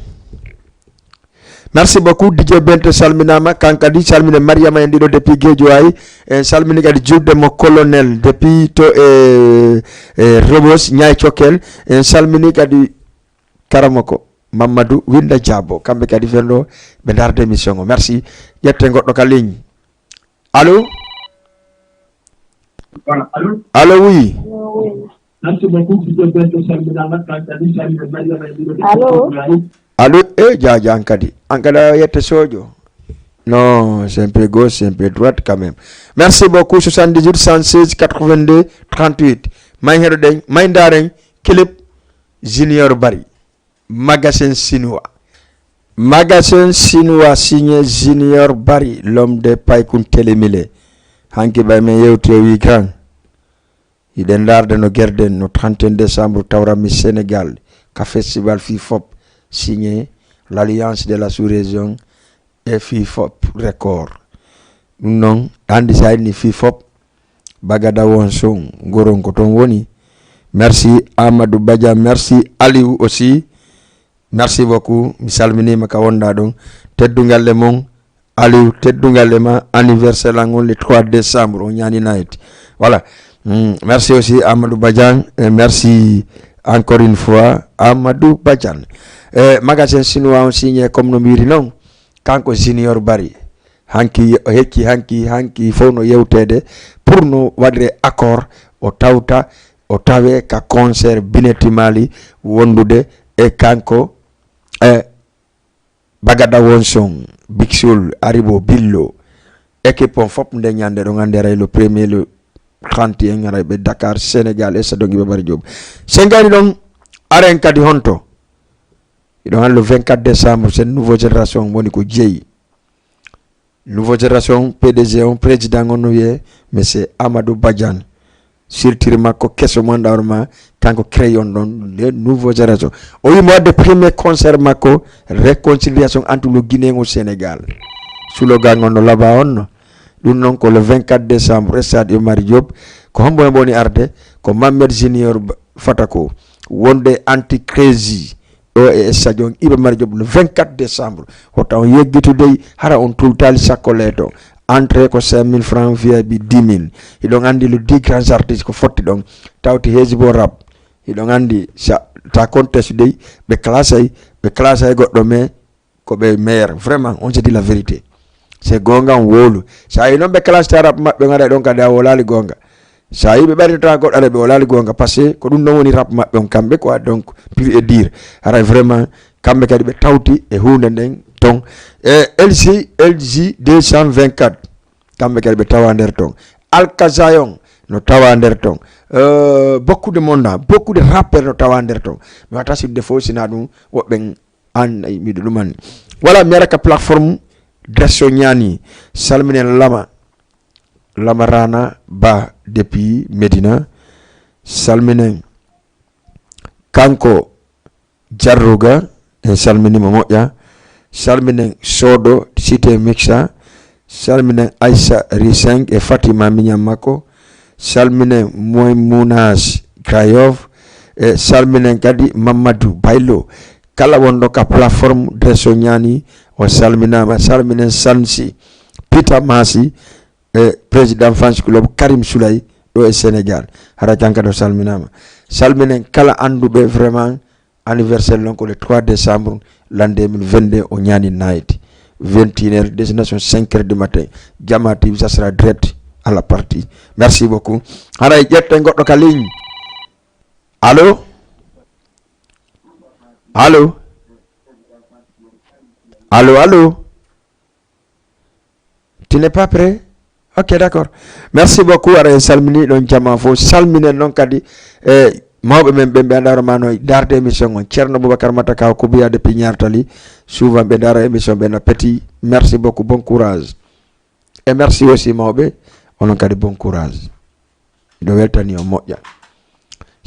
Merci beaucoup, D J Bente salminama, kan kadi salmine Mariama en ɗiɗo depuis Guédiawaye, en salmini kadi julde mo colonel depuis to e, e Rebos, Ñaay Cokkel, en salmini kadi Karamoko Mamadou Winda Diabo, kamɓe kadi fenɗo ɓe ndaarde émission o. Merci, ƴette goɗɗo ka ligne. Allô? Allô, oui. Allô? Allô, eh, Jaja, an kadi. An kadi a yette sojo. Non, c'est un peu gauche, c'est un peu droite quand même. Merci beaucoup, soixante-dix-huit cent seize quatre-vingt-deux trente-huit. May heɗoɗen, may ndaaren, clip Junior Bari. Magasin chinois. Magasin chinois signé Junior Bari, l'homme de Paykun Télémilé. Hanki ɓay men yewti o wi kan. Hiɗen ndaarde no gerden no trente et un décembre tawranmi Sénégal ka festival fii fop signé l'Alliance de la Sous-Région e fii fop record. Ɗum noon, anndi so a inni fii fop, Bagada won son, goron ko toon woni. Merci Amadou Badia, merci Aliou aussi. Merci beaucoup. Mi salminiima ka wonɗaa ɗon. Teddungal e mon, Aliou, teddungal e ma. Anniversaire lan on le trois décembre, on ñaani night. Voilà. Mm, merci aussi Amadou Badiane. Et merci encore une fois Amadou Badiane. Eh, magasin chinois on signé comme no mi wiri noon. Kanko Junior Bari. Hanki o hecci, hanki, hanki fof no yewteede pour no waɗire accord, o tawta, o tawe ka concert Bineti Mali wondude e kanko, e Bagada Wonson, Big Soul, Aribo, Billo. Équipe on fof nde ñande ɗo ngannde aray le premier, le trente et un aray ɓe Dakar, Sénégal, e Stade Iba Mar Diop. Sen ngari ɗon, aren kadi honto? Hiɗon anndi le vingt-quatre décembre, c'est nouveau génération woni ko jeyi. Nouveau génération, P D G on, président on no wiyee Monsieur Amadou Badiane. Structure makko keso mo anndaa hoore ma, kanko créé on ɗon le nouveau génération. O wii mo waɗde premier concert makko, réconciliation entre le Guinéen au Sénégal. Slogan on no laba on no. Ɗum noon ko le vingt-quatre décembre, stade Iba Mar Diop. Ko hombo en woni arde? Ko Mohamed Junior Ba-, Fatako. Wonde anti crazy. Ɗo e stade on Iba Mar Diop le vingt-quatre décembre. Wota on yeggitu dey, hara on tultaali sakko leeto. Entrée ko cinq mille francs, V I P dix mille. Hiɗon anndi le dix grands artistes ko fotti ɗon. Tawti Hezbo Rap. Hiɗon anndi sa, ta conteste dey, ɓe classay, ɓe classay goɗɗo, mais ko ɓe meilleur. Vraiment, on se dit la vérité. C'est goonga, on wowlu. Sa yi noon ɓe classe ta rap maɓɓe, on aray ɗon kadi a wowlaali goonga. Sa yi ɓe ɓaritata goɗɗo, aray ɓe wowlaali goonga. Parce que ko ɗum ɗon woni rap maɓɓe on kamɓe quoi. Donc, pur et dire. Aray vraiment, kamɓe kadi ɓe tawti e huunde nden ton. E L G, L G deux cent vingt-quatre. Kamɓe kadi ɓe tawa nder ton. Alkazayon no tawa nder ton. Euh, beaucoup de monde, beaucoup de rappeurs no tawa nder ton. Mi wata sudde fof sina ɗum woɓɓe an, ay, miɗo ɗum anndi. Voilà, mi ara ka plateforme Dresso Ñaani. Salminen Lama, Lama Rana Ba depuis Medina. Salminen kanko Jarruga, en salminii mo moƴƴa. Salminen Sodo, Cité Mixa. Salminen Aissa Riseng e Fatima miñan makko. Salminen Moy Mounas Kayov. E salminen kadi Mamadou Baylo. Kala wonɗo ka plateforme Dresso Ñaani, o salminaama. Salminen Sansi, Peter Masi, e président fans club Karim Souley ɗo e Sénégal. Hara kanka ɗo salminaama. Salminen kala annduɓe vraiment anniversaire non ko le trois décembre l'an deux mille vingt-deux o Ñaani night. Vingt et une heures, destination cinq heures du matin. Jama T V, ça sera direct à la partie. Merci beaucoup. Haray ƴetten goɗɗo ka ligne. Allô? Allô? Allô, allô? Tu n'es pas prêt? Ok, d'accord. Merci beaucoup. Aray en salmini ɗon jama fof. Salminen noon kadi e mawɓe men ɓen ɓe anndaa hoore ma no darde émission on. Ceerno Boubacar Mataka o Kubiya depuis Ñaartali. Souvent ɓe ndaara émission ɓe na petit. Merci beaucoup. Bon courage. E merci aussi mawɓe. Onon kadi bon courage. Miɗo weltani on moƴƴa.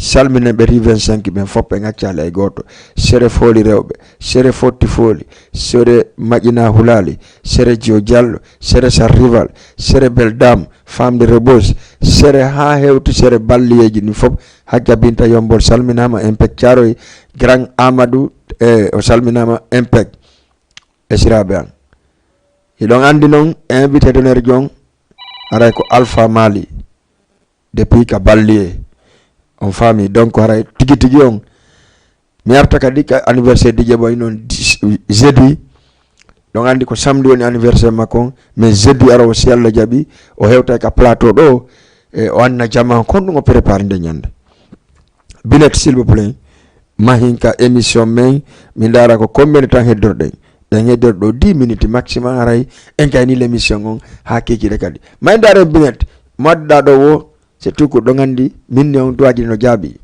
Salminen ɓe ri vingt-cinq ɓen fof ɓe ngaccaali hay gooto. Sere Fooli rewɓe, Sere Fotti Fooli, Sere Maƴina Hulaali, Sere Jio Jallo, Sere Sar Rival, Sere Belle Dame, Femme de Rebeuss, Sere haa hewti Sere Balliyeeji ɗin fof. Hajja Binta Yombol salminaama, Impec Thiaroye, Grand Amadou, e o salminaama Impec. Esiraaɓe an, hiɗon anndi noon invité d'honneur jon aray ko Alpha Mali. Depuis ka Ballier. On faami, donc haray tigi tigi on. Mi arta kadi ka anniversaire Didier Boy noon dis-, jeudi. Ɗon anndi ko samedi woni anniversaire makko on, mais jeudi ara o si Allah jaɓi, o hewtay ka plateau ɗo, e o anna jama kon ɗum o prépare nde ñande. Binet, s'il vous plaît, mahin ka émission men, mi ndaara ko combien de temps heddorɗen. Ɗen heddor ɗo dix minutes maximum, haray en gayni l'émission on haa kiikiiɗe kadi. Ma en ndaare Binet, mo adduɗaa ɗo wo, c'est tout ko ɗon anndi, min ne on duwaaji no jaabi.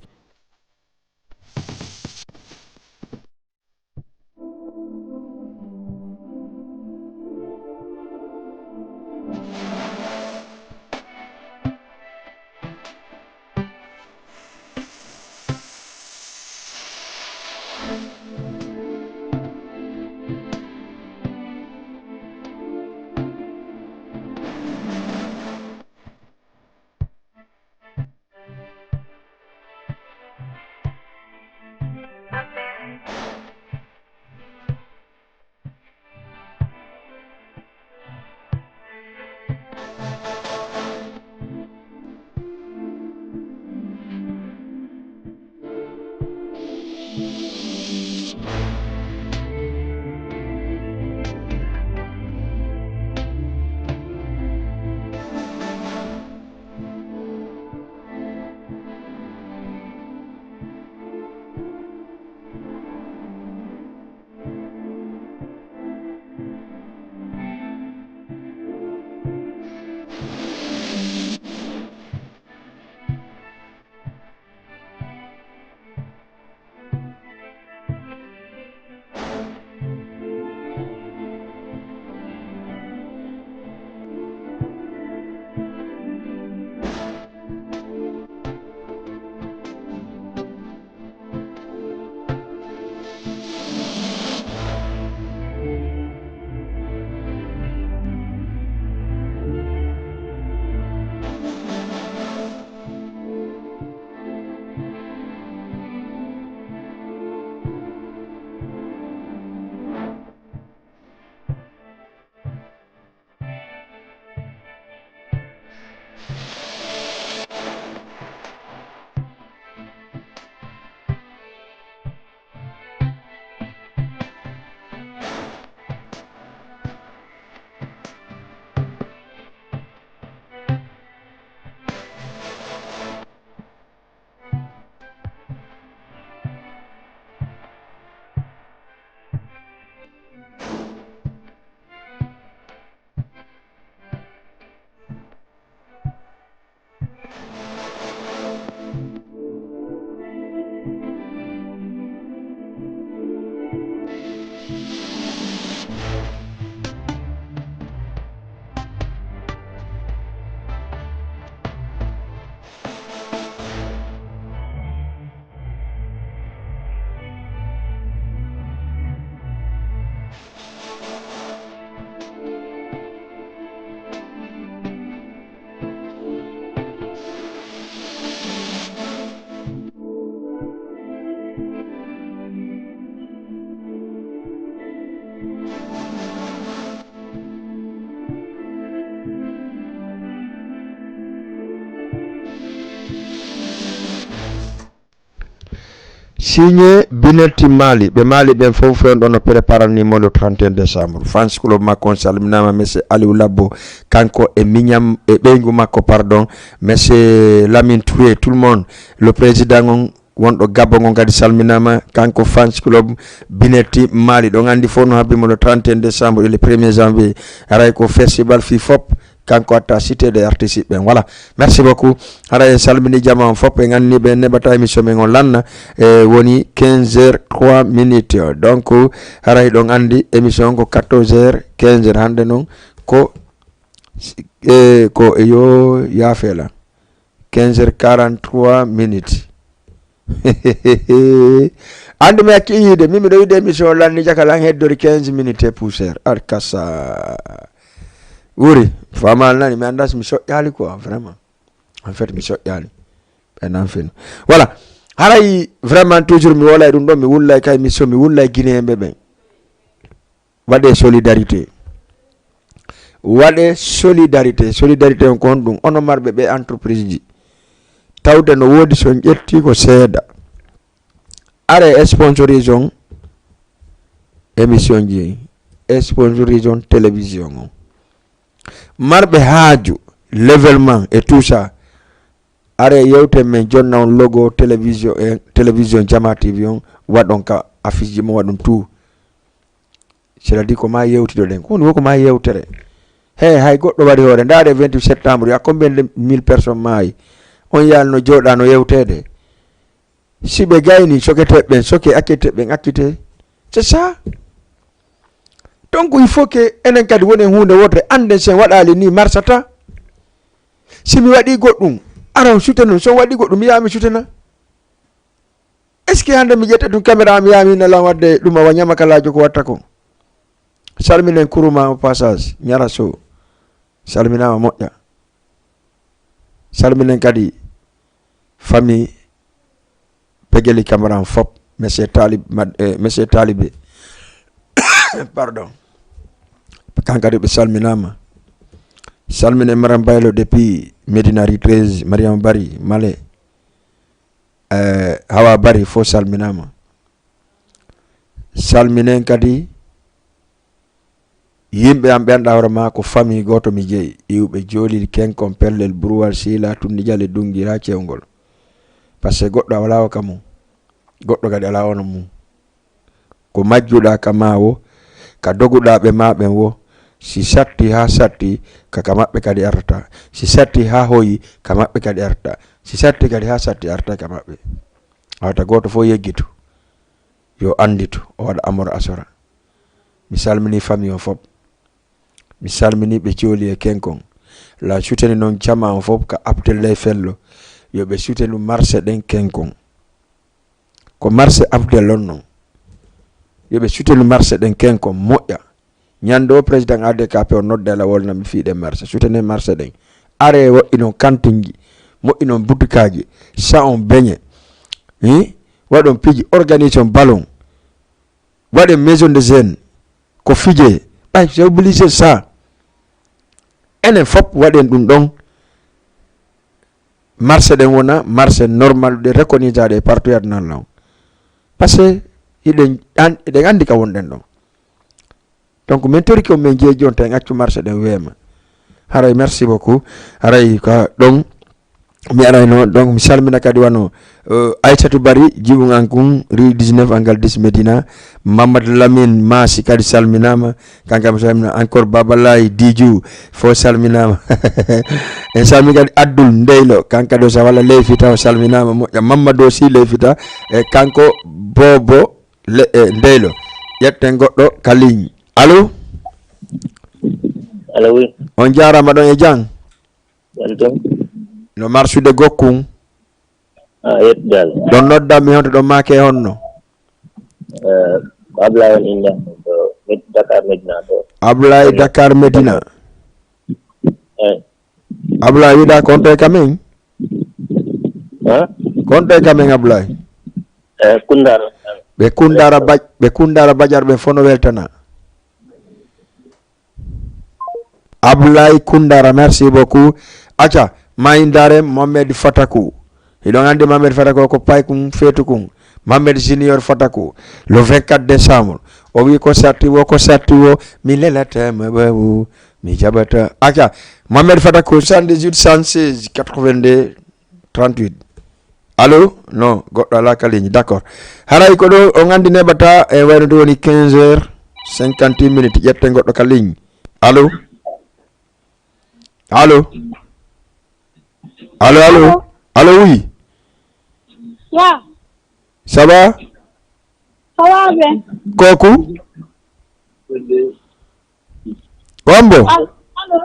Signé Binetti Mali, ɓe Mali ɓen fof fewndo no préparani mo le trente et un décembre. Fans club makko on salminaama, monsieur Aliou Labbo, kanko e miñam e ɓeyngu makko, pardon, monsieur Lamine Touré, tout le monde, le président on wonɗo Gabon on kadi salminaama, kanko fans club Binetti Mali. Ɗon anndi fof no habbi mo le trente et un décembre et le premier janvier. Haray ko festival fii fop, kanko atta cité des artistes ɓen. Voilà. Merci beaucoup. Haray en salmini jama on fop, en anni ɓe neɓata émission men on lanna. E woni quinze heures trois minutes. Donc, haray ɗon anndi émission on ko quatorze heures quinze heures. Hannde noon ko, e, ko e yo yaafela. Quinze heures quarante-trois minutes. Anndi mi acci yiide, min miɗo yiide émission lanni jakala an heddori quinze minutes et poussière. Ar kasa. Wuri, fama nani, mi annda si mi soƴƴali quoi, vraiment. En fait, mi soƴƴali. Ɓe nan fino. Voilà. Haray vraiment toujours mi wolay ɗum ɗon, mi wullay kay mi so mi wullay Guinéen ɓe ɓen. Waɗee solidarité. Waɗee solidarité. Solidarité on ko honɗum? Onon marɓe ɓe entreprise ji. Tawde no woodi so on ƴetti ko seeɗa. Are sponsorise on émission ji. Sponsorise on télévision on. Marɓe haaju, l'événement et tout ça. Are yewte men jonna on logo télévision, e télévision Jama T V on, waɗon ka affiche ji mo waɗum tout. C'est-à-dire ko ma yewtidoɗen. Ko woni wo ko ma yewtere. He, hay goɗɗo waɗi hoore. Ndaare vingt-huit septembre, il y a combien de mille personnes maayi? On yaalno jooɗano yewteede. Si ɓe gayni, soketeeɓe ɓen soke, acceteeɓe ɓen accite. C'est ça. Donc, il faut que enen kadi wonen huunde wotere, annden sen waɗaali ni marsata. Si mi waɗi goɗɗum, ara on sutena, so on waɗi goɗɗum, mi yaha mi sutena. Est-ce que hannde mi ƴetta ɗum caméra mi yaha mi nala on wadde ɗum awa ñama kalaajo ko watta ko? Salminen kuruma au passage, Ñara Sow. Salminaama moƴƴa. Salminen kadi famille Pegeli Camara on fop, monsieur Talib, mad-, eh, monsieur Talibé. Pardon. Kan kadi ɓe salminaama. Salminen Maram Baylo depuis Médina rue treize, Mariama Bari, Malé. Eh, Hawa Bari fof salminaama. Salminen kadi yimɓe am ɓe annduɗaa hoore maa ko famille gooto mi jeyi, iwɓe Joolil, Kenkon, Pellel, Burwal, Siila, Tunnijal e Dunngi haa Cewngol. Par ce que goɗɗo alaa o ka mum, goɗɗo kadi alaa o no mum. Ko majjuɗaa ka maa wo, ka doguɗaa ɓe maa ɓen wo, si satti haa satti, ka, ka maɓɓe kadi artata. Si satti haa hoyi, ka maɓɓe kadi artata. Si satti kadi haa satti, artay ka maɓɓe. Wata gooto fof yeggitu, yo annditu, o waɗa amor asora. Mi salmini famille on fop. Mi salmini ɓe Jooli e Kenkon. La suteni noon jama on fop ka Abdoulaye Fello. Yo ɓe sutenu marché ɗen Kenkon. Ko marché Abdel on non. Yo ɓe sutenu marché ɗen Kenkon moƴƴa. Ñande o président A D K P o nodda e lawol na mi fiiɗe marché. Sutene marché ɗen. Are woɗɗinon kantinji. Moƴƴinon butikaaji. Sa on beñe. Hi? Waɗon piiji, organise on ballon. Waɗen maison de jeunes. Ko fije. Ɓay, c'est obligé ça. Enen fop waɗen ɗum ɗon. Marché ɗen wona marché normal ɗe reconnaissable e partout aduna on. Parce que hiɗen an-, eɗen anndi ka wonɗen ɗon. Donc min torike on min jeeji on tan accu marché ɗen weema. Haray merci beaucoup. Haray ka ɗon mi arayno, donc mi salmina kadi wano, euh, Aissatou Bari, jibun an kun, rue dix-neuf angle dix Médina, Mamadou Lamine Massi kadi salminaama. Kanka mi salmina encore Baba Laye Diju, fof salminaama. En salmini kadi Abdoul Ndeylo, kanka ɗo sa walla Leyfita o salminaama moƴƴa. Mamadou aussi Leyfita, e kanko Bobo le, e Ndeylo. Ƴetten goɗɗo ka ligne. Allo? Allo, oui. On jaaraama ɗon e jam? Welcome. No marsude gokkun? Ah, yettude Allah. Ɗon nodda mi honto ɗon maake honno? Eh, ko Ablaye on innde am ɗo Med-, Dakar Medina ɗo. Ablaye Dakar Medina. Eh. Ablaye wiɗa konto e kamen? Ha? Konto e kamen Ablaye. Eh, Kundara. Ɓe Kundara Baj-, ɓe Kundara Bajar ɓe fof no weltana. Ablaye Kundara, merci beaucoup. Acca, ma en ndaare Mohamed Fatakou. Hiɗon anndi Mohamed Fatakou ko paykun feetukun. Mohamed Junior Fatako, le vingt-quatre décembre. O wi ko satti wo, ko satti wo, mi lelata ma babu, mi jabata. Aka, Mohamed Fatako, soixante-dix-huit, cent seize, quatre-vingt-deux, trente-huit. Allô? Non, goɗɗo ala ka ligne. D'accord. Haray ko ɗo on andi neɓata e wayno ɗo woni quinze heures cinquante minutes. Ƴetten goɗɗo ka ligne. Allô? Allô? Allô, allô? Allô, oui. Ya. Ça va? Ça va bien. Kooku? Wambo? Al-, allô?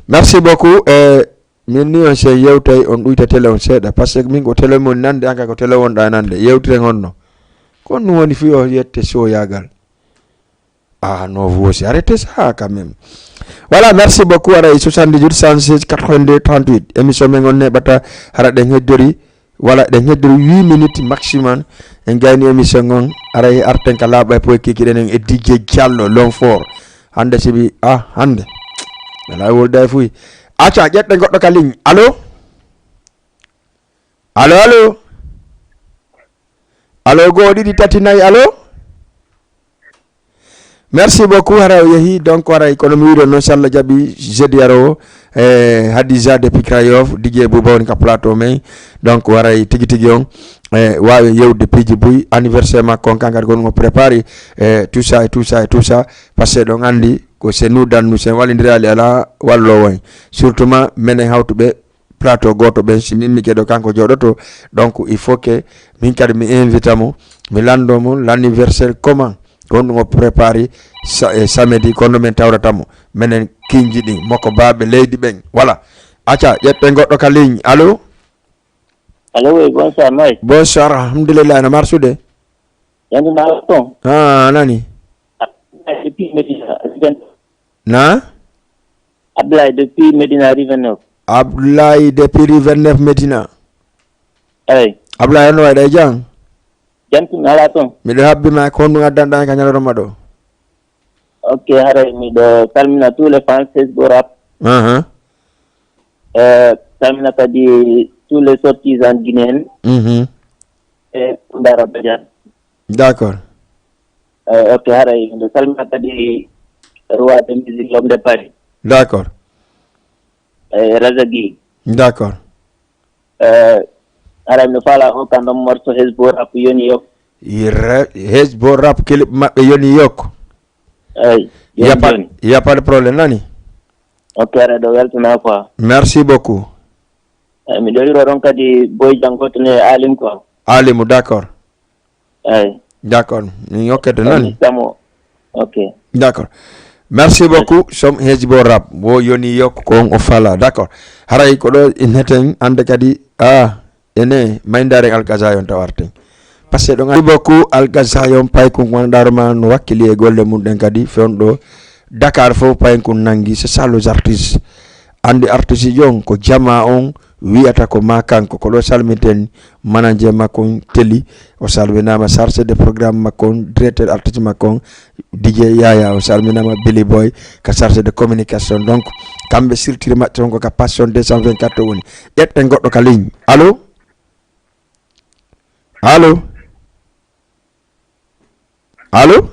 Merci beaucoup. Eh, min ni on se yewtay on ɗuyta télé on seeɗa. Parce que min ko télé mon nande, an ka ko télé wonɗa nande. Yewtiren honno. Ko ɗum woni fii o yette soyagal. Ah non, vous aussi, arrêtez ça quand même. Voilà, merci beaucoup. Aray soixante-dix-huit, cent seize, quatre-vingt-deux, trente-huit. Émission men on neɓata hara ɗen heddori. Voilà, ɗen heddori huit minutes maximum. En gayni émission on. Aray arten ka laaɓa e poy kiki ɗen e D J Diallo, l'homme fort. Hande sibi, ah, hande. Wala wolda e fuy. Aca, ƴetten goɗɗo ka ligne. Allô? Allô, allô? Allô, goo, ɗiɗi, tati, nayi, allô? Merci beaucoup, haray o yehi. Donc, haray, kono mi wiɗo noon, so Allah jaɓi, jeudi aro o, eh, Hadija depuis Krayof, D J Bouba woni ka plateau men. Donc, haray tigi tigi on, eh, waawi yewde piiji buy, anniversaire makko on, kankadi ko ɗum o préparé, eh, tout ça et tout ça et tout ça. Parce que ɗon anndi ko c'est nous dans nous, sen wallindiraali alaa walloowo en. Surtout ma menen hawtuɓe plateau gooto ɓen, si min mi keɗo kanko jooɗoto. Donc, il faut que min kadi mi invita mo, mi lanndo mo l'anniversaire comment, ko honɗum o préparé sa-, e samedi, ko honno min tawrata mo. Menen kinji ɗin, moko baaɓe leydi ɓen. Voilà. Aca, ƴetten goɗɗo ka ligne. Allô? Allô, oui, bonsoir, Mike. Bonsoir, alhamdulillah, no marsude? Yandi na ton. Ah, nani? Depuis Medina. Na? Ablaye depuis Medina Rue vingt-neuf. Ablaye depuis Rue vingt-neuf Medina. Eyi. Ablaye, on waɗa e jam? Jam tun ala ton. Miɗo habbi ma, ko honɗum addanɗa ka ñalorma ɗo? Ok, haray miɗo salmina tous les fans Facebook rap. Aha. Eh, salmina kadi tous les sorties en Guinée. Mhm. E Ndara Badiane. D'accord. Eh, ok, haray miɗo salmina kadi roi de musique, l'homme de Paris. D'accord. Eh, Razagui. D'accord. Eh, haray miɗo faala o ka ɗon morceau Hezbo rap yoni yok. Ira-, Hezbo rap clip maɓɓe yoni yok. Eyi, y a pas, y a pas de problème, nani? Ok, haray ɗo weltana quoi. Merci beaucoup. Eyi, miɗo hiro ɗon kadi boy janngoto ne Alim quoi. Alimu, d'accord. Eyi. D'accord. Min hokkete nani? Samo. Ok. D'accord. Merci beaucoup. Som Hezbo Rap. Wo yoni yok ko on o fala. D'accord. Haray ko ɗo in heten ande kadi. Ah, ene mayndaare Alkaza yon tawarten. Parce que ɗon andi beaucoup Alkaza yon paykun wandaro ma no wakkili e golle mum ɗen kadi fewndo Dakar fof paykun nangi. C'est ça les artistes. Andi artiste jon ko jama on wiyata ko ma kanko, ko ɗo salminten manager makko on Teli, o salminama chargé de programme makko on, directeur artiste makko on, D J Yaya, o salminama Billy Boy, ka chargé de communication. Donc, kamɓe sirtiri maɓɓe on ko ka Passion deux cent vingt-quatre woni. Ƴetten goɗɗo ka ligne. Allô? Allô? Allô?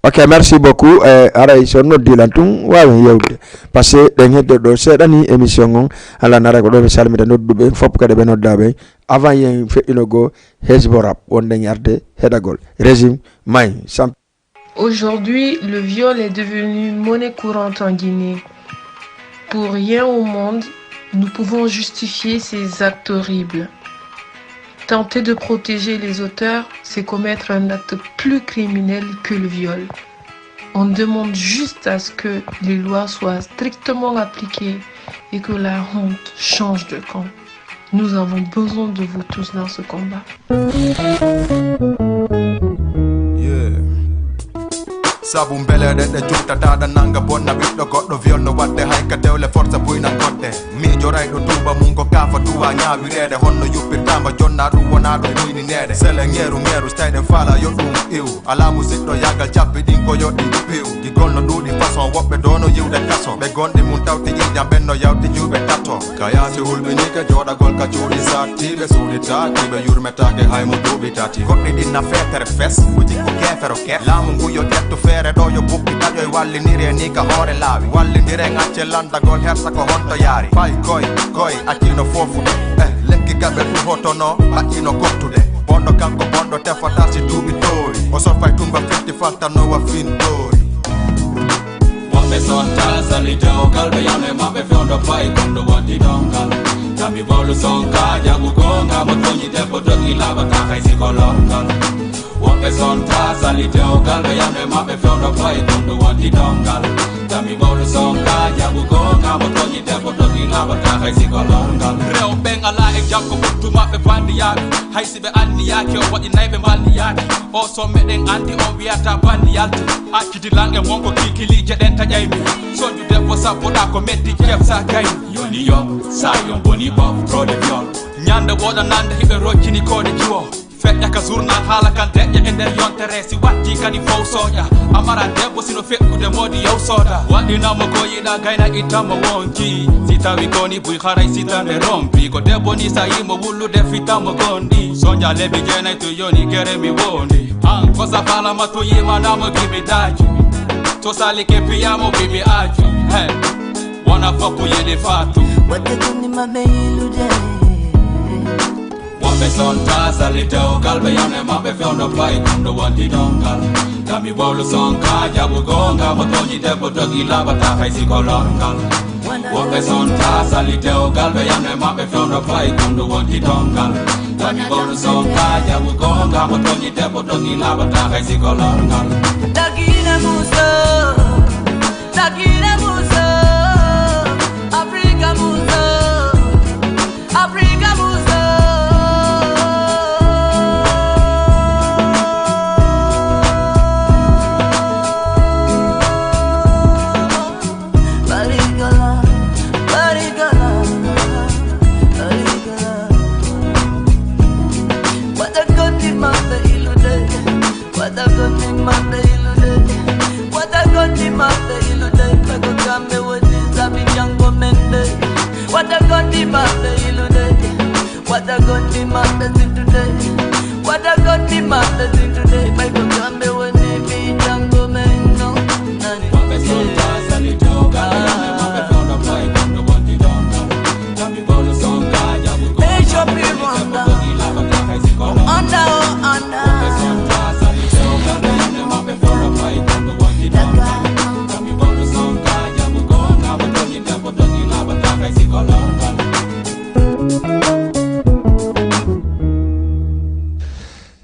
Ok, merci beaucoup. Eh, haray so noddi lan tun, waawen yewtude. Parce que ɗen hedde ɗo seeɗa ni émission on, ala nara ko ɗo ɓe salmita nodduɓe, fof kadi ɓe noddaɓe. Avant yen feƴƴuno goo, Hezbo Rap, wonɗen arde heɗagol. Régime, may, sam- Aujourd'hui, le viol est devenu monnaie courante en Guinée. Pour rien au monde, nous pouvons justifier ces actes horribles. Tenter de protéger les auteurs, c'est commettre un acte plus criminel que le viol. On demande juste à ce que les lois soient strictement appliquées et que la honte change de camp. Nous avons besoin de vous tous dans ce combat. Yeah. Sabu mbeleɗe ɗe juutata ɗa nanga bonna ɓiɗɗo goɗɗo, viol no waɗde hay ka dewle, forsa buyna goɗɗe. Miijo rayɗo tuuba mum ko kaafa duwa ñaawireede, honno yuppirtaama jonna ɗum wona ɗum muynineede. Sele ŋeeru ŋeeru so tawi ɗen faala yo ɗum iw, alaa musiɗɗo yaagal cabbi ɗin ko yo ɗi piw. Gigol no ɗuuɗi façon, woɓɓe doono yiwde kaso, ɓe gonɗi mum tawti ƴiiƴam, ɓen no yawti juuɓe tato. Ka yaasi hulɓinii ka jooɗagol ka cuuɗi sattiiɓe, suuɗitaaki ɓe yurmetaake hay mo duuɓi tati. Goɗɗi ɗin na feetere fes, ko jikku keefero keef. Laamu ngu yo ƴettu feere ɗo yo bukki taƴoy, walliniree ni ka hoore laawi. Wallindiren acce landagol hersa ko honto yaari. Fay koy, koy, accino fofu. Eh, lekki gaɓe ɗum hotono, accino gottude. Bonɗo kanko bonɗo tefata si duuɓi toori. O sofay tumba fitti faltanowa fintoori. Woɓɓe sonta sali dewgal, ɓe yano e maɓɓe fewndo payi kon ɗo wonti dongal. Tami bolu sonka jaɓu gonga, mo toñi debbo dogi laɓata hay si ko lorgal. Woɓɓe sonta sali dewgal, ɓe yano e maɓɓe fewndo payi kon ɗo wonti dongal. Tami bolu sonka jaɓu gonga, mo toñi debbo dogi laɓata hay si ko lorgal. Rewɓe ɓen alaa e jaggo ɓuttu maɓɓe bandiyaaɓe. Hay si ɓe anniyaaki, o waɗi nay ɓe mbalniyaaki. O so meɗen anndi, on wiyata banni yaltu. Accidi lan e mon ko kilkiliije ɗen taƴay mi. Sonju debbo sappoɗa ko meddi ceef sa gayni. Yoni yo, sa yon boni bof, trop de viol. Ñande woɗanande hiɓe roccini koode jiwo. Feƴƴa ka journal haala kan deƴƴa e nder yontere. Si watti kadi fow soƴa. Amara debbo sino feƴƴude moodi yow sooda. Waɗinamo ko yiɗa gayna ittamo wonki. Si tawi koni buy haray sitande rompi. Ko debbo ni sa yimo wullude fitamo gondi. Sonja lebi jeenay to yoni gere mi wondi. An ko sa falama to yimanamo gimi daji. To sali ke piyamo gimi aji. Hey. Wona fokku yidi fatu. Waɗde jonni maɓɓe yilude. Woɓɓe sonta sali dewgal, ɓe yano e maɓɓe fewndo payi kon ɗo wonti dongal. Tami bolu sonka jaɓu gonga, mo toñi debbo dogi laɓata hay si ko lorgal. Woɓɓe sonta sali dewgal, ɓe yano e maɓɓe fewndo payi kon ɗo wonti dongal. Tami bolu sonka jaɓu gonga, mo toñi debbo dogi laɓata hay si ko lorgal. Dagina muso, dagina muso, Africa muso. Africa muso. Barigala, barigala, barigala. Wata koti maɓɓe ilude. Wata koti maɓɓe ilude. Wata koti maɓɓe ilude. Ɓe ko kamɓe woni sabi jango men de. Wata koti maɓɓe ilude. Wata koti maɓɓe sintude. Wata koti maɓɓe sintude. Ɓe ko kamɓe woni mi jango men no. Nani? Maɓɓe sonta sali to. Kamɓe maɓɓe fondo fay kondo wonti donga.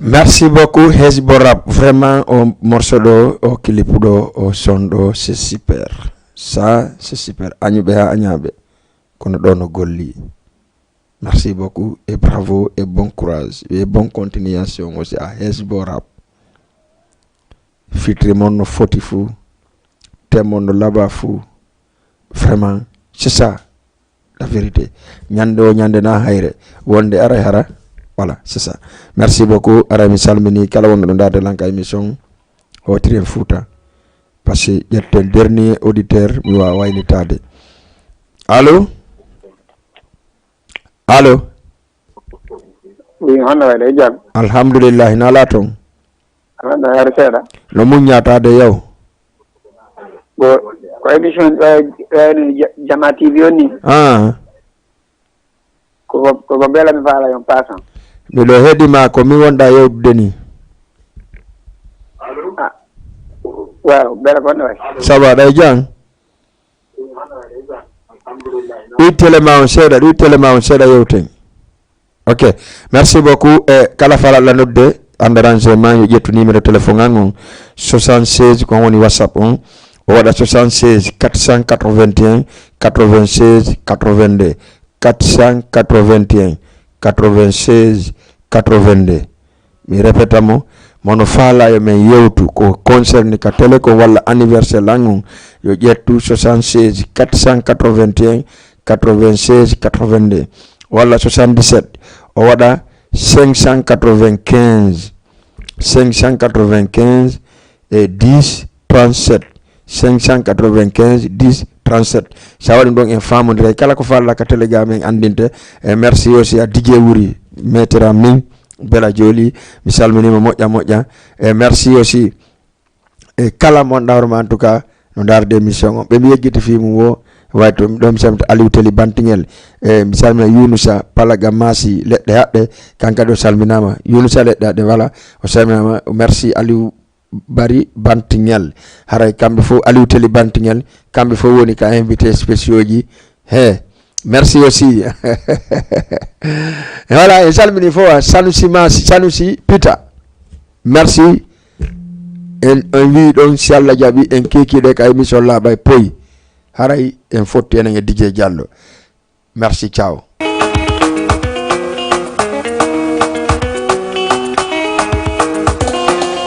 Merci beaucoup, Hezbo Rap. Vraiment, o morceau ɗo, o clip ɗo, o son ɗo, c'est super. Ça, c'est super. Añuɓe ha añaɓe. Kono ɗo no golli. Merci beaucoup et bravo et bon courage et bonne continuation aussi à Hezbo Rap. Fitri mon no foti fou, thème mon no laba fou. Vraiment, c'est ça la vérité. Ñande o ñande na hayre. Wonde ara hara. Voilà, c'est ça. Merci beaucoup. Ara mi salmini kala wonɗo ɗo darde lanka émission. Hotiri en Fouta. Parce que ƴetten dernier auditeur mi wawa waynitade. Allô? Allô? Oui, hono waɗa e jam? Alhamdulillah, na ala toon? Aɗa waɗa yare seeɗa? No muññata de yaw? Ko, ko émission ɗo, ɗo, Jama T V on ni? Ah. Ko, ko, ko Bela mi faala yon passant. Miɗo heɗima ko mi wonɗa yewtude ni. Ah. Waaw, Bela ko honno wayi? Ça va, ɗa e jam? Ɗum télé ma on seeɗa, ɗum télé ma on seeɗa yewten. Ok, merci beaucoup. E kala fala la nodde, andarange ma yo ƴettu numéro téléphone an on, soixante-seize, ko woni WhatsApp on. O waɗa soixante-seize quatre cent quatre-vingt-un quatre-vingt-seize quatre-vingt-deux, quatre cent quatre-vingt-un quatre-vingt-seize quatre-vingt-deux. Mi répéta mo, Mono faala yo men yewtu ko concerné ka télé ko walla anniversaire lan on, yo ƴettu soixante-seize quatre cent quatre-vingt-un quatre-vingt-seize quatre-vingt-deux walla soixante-dix-sept, o waɗa cinq cent quatre-vingt-quinze cinq cent quatre-vingt-quinze et dix trente-sept, cinq cent quatre-vingt-quinze dix trente-sept. Sa waɗi ɗon en faamondira kala ko faala ka télé ga men anndinte. E merci aussi à D J Wuri, maître am nin, bela jooli, mi salminima moƴƴa moƴƴa. E merci aussi e kala mo anndaa hoore ma, en tout cas, no ndaarde émission on. Ɓe mi yeggiti fii mum o, way to ɗo mi salmita Aliou Teli Bantiŋel, e mi salmina Yunusa Palaga Masi Leɗɗe Haɗɗe, kan kadi o salminaama. Yunusa Leɗɗe Haɗɗe, voilà, o salminaama. Merci Aliou Bari Bantiŋel. Haray kamɓe fof, Aliou Teli Bantiŋel, kamɓe fof woni ka invité spéciaux ji. He, merci aussi. Voilà, en salmini fof, Sanusi Masi, Sanusi Pita. Merci. En, en wi ɗon, si Allah jaɓi, en kekiɗe ka émission Laaɓa e Poy. Haray en fotti enen e D J Diallo. Merci, ciao.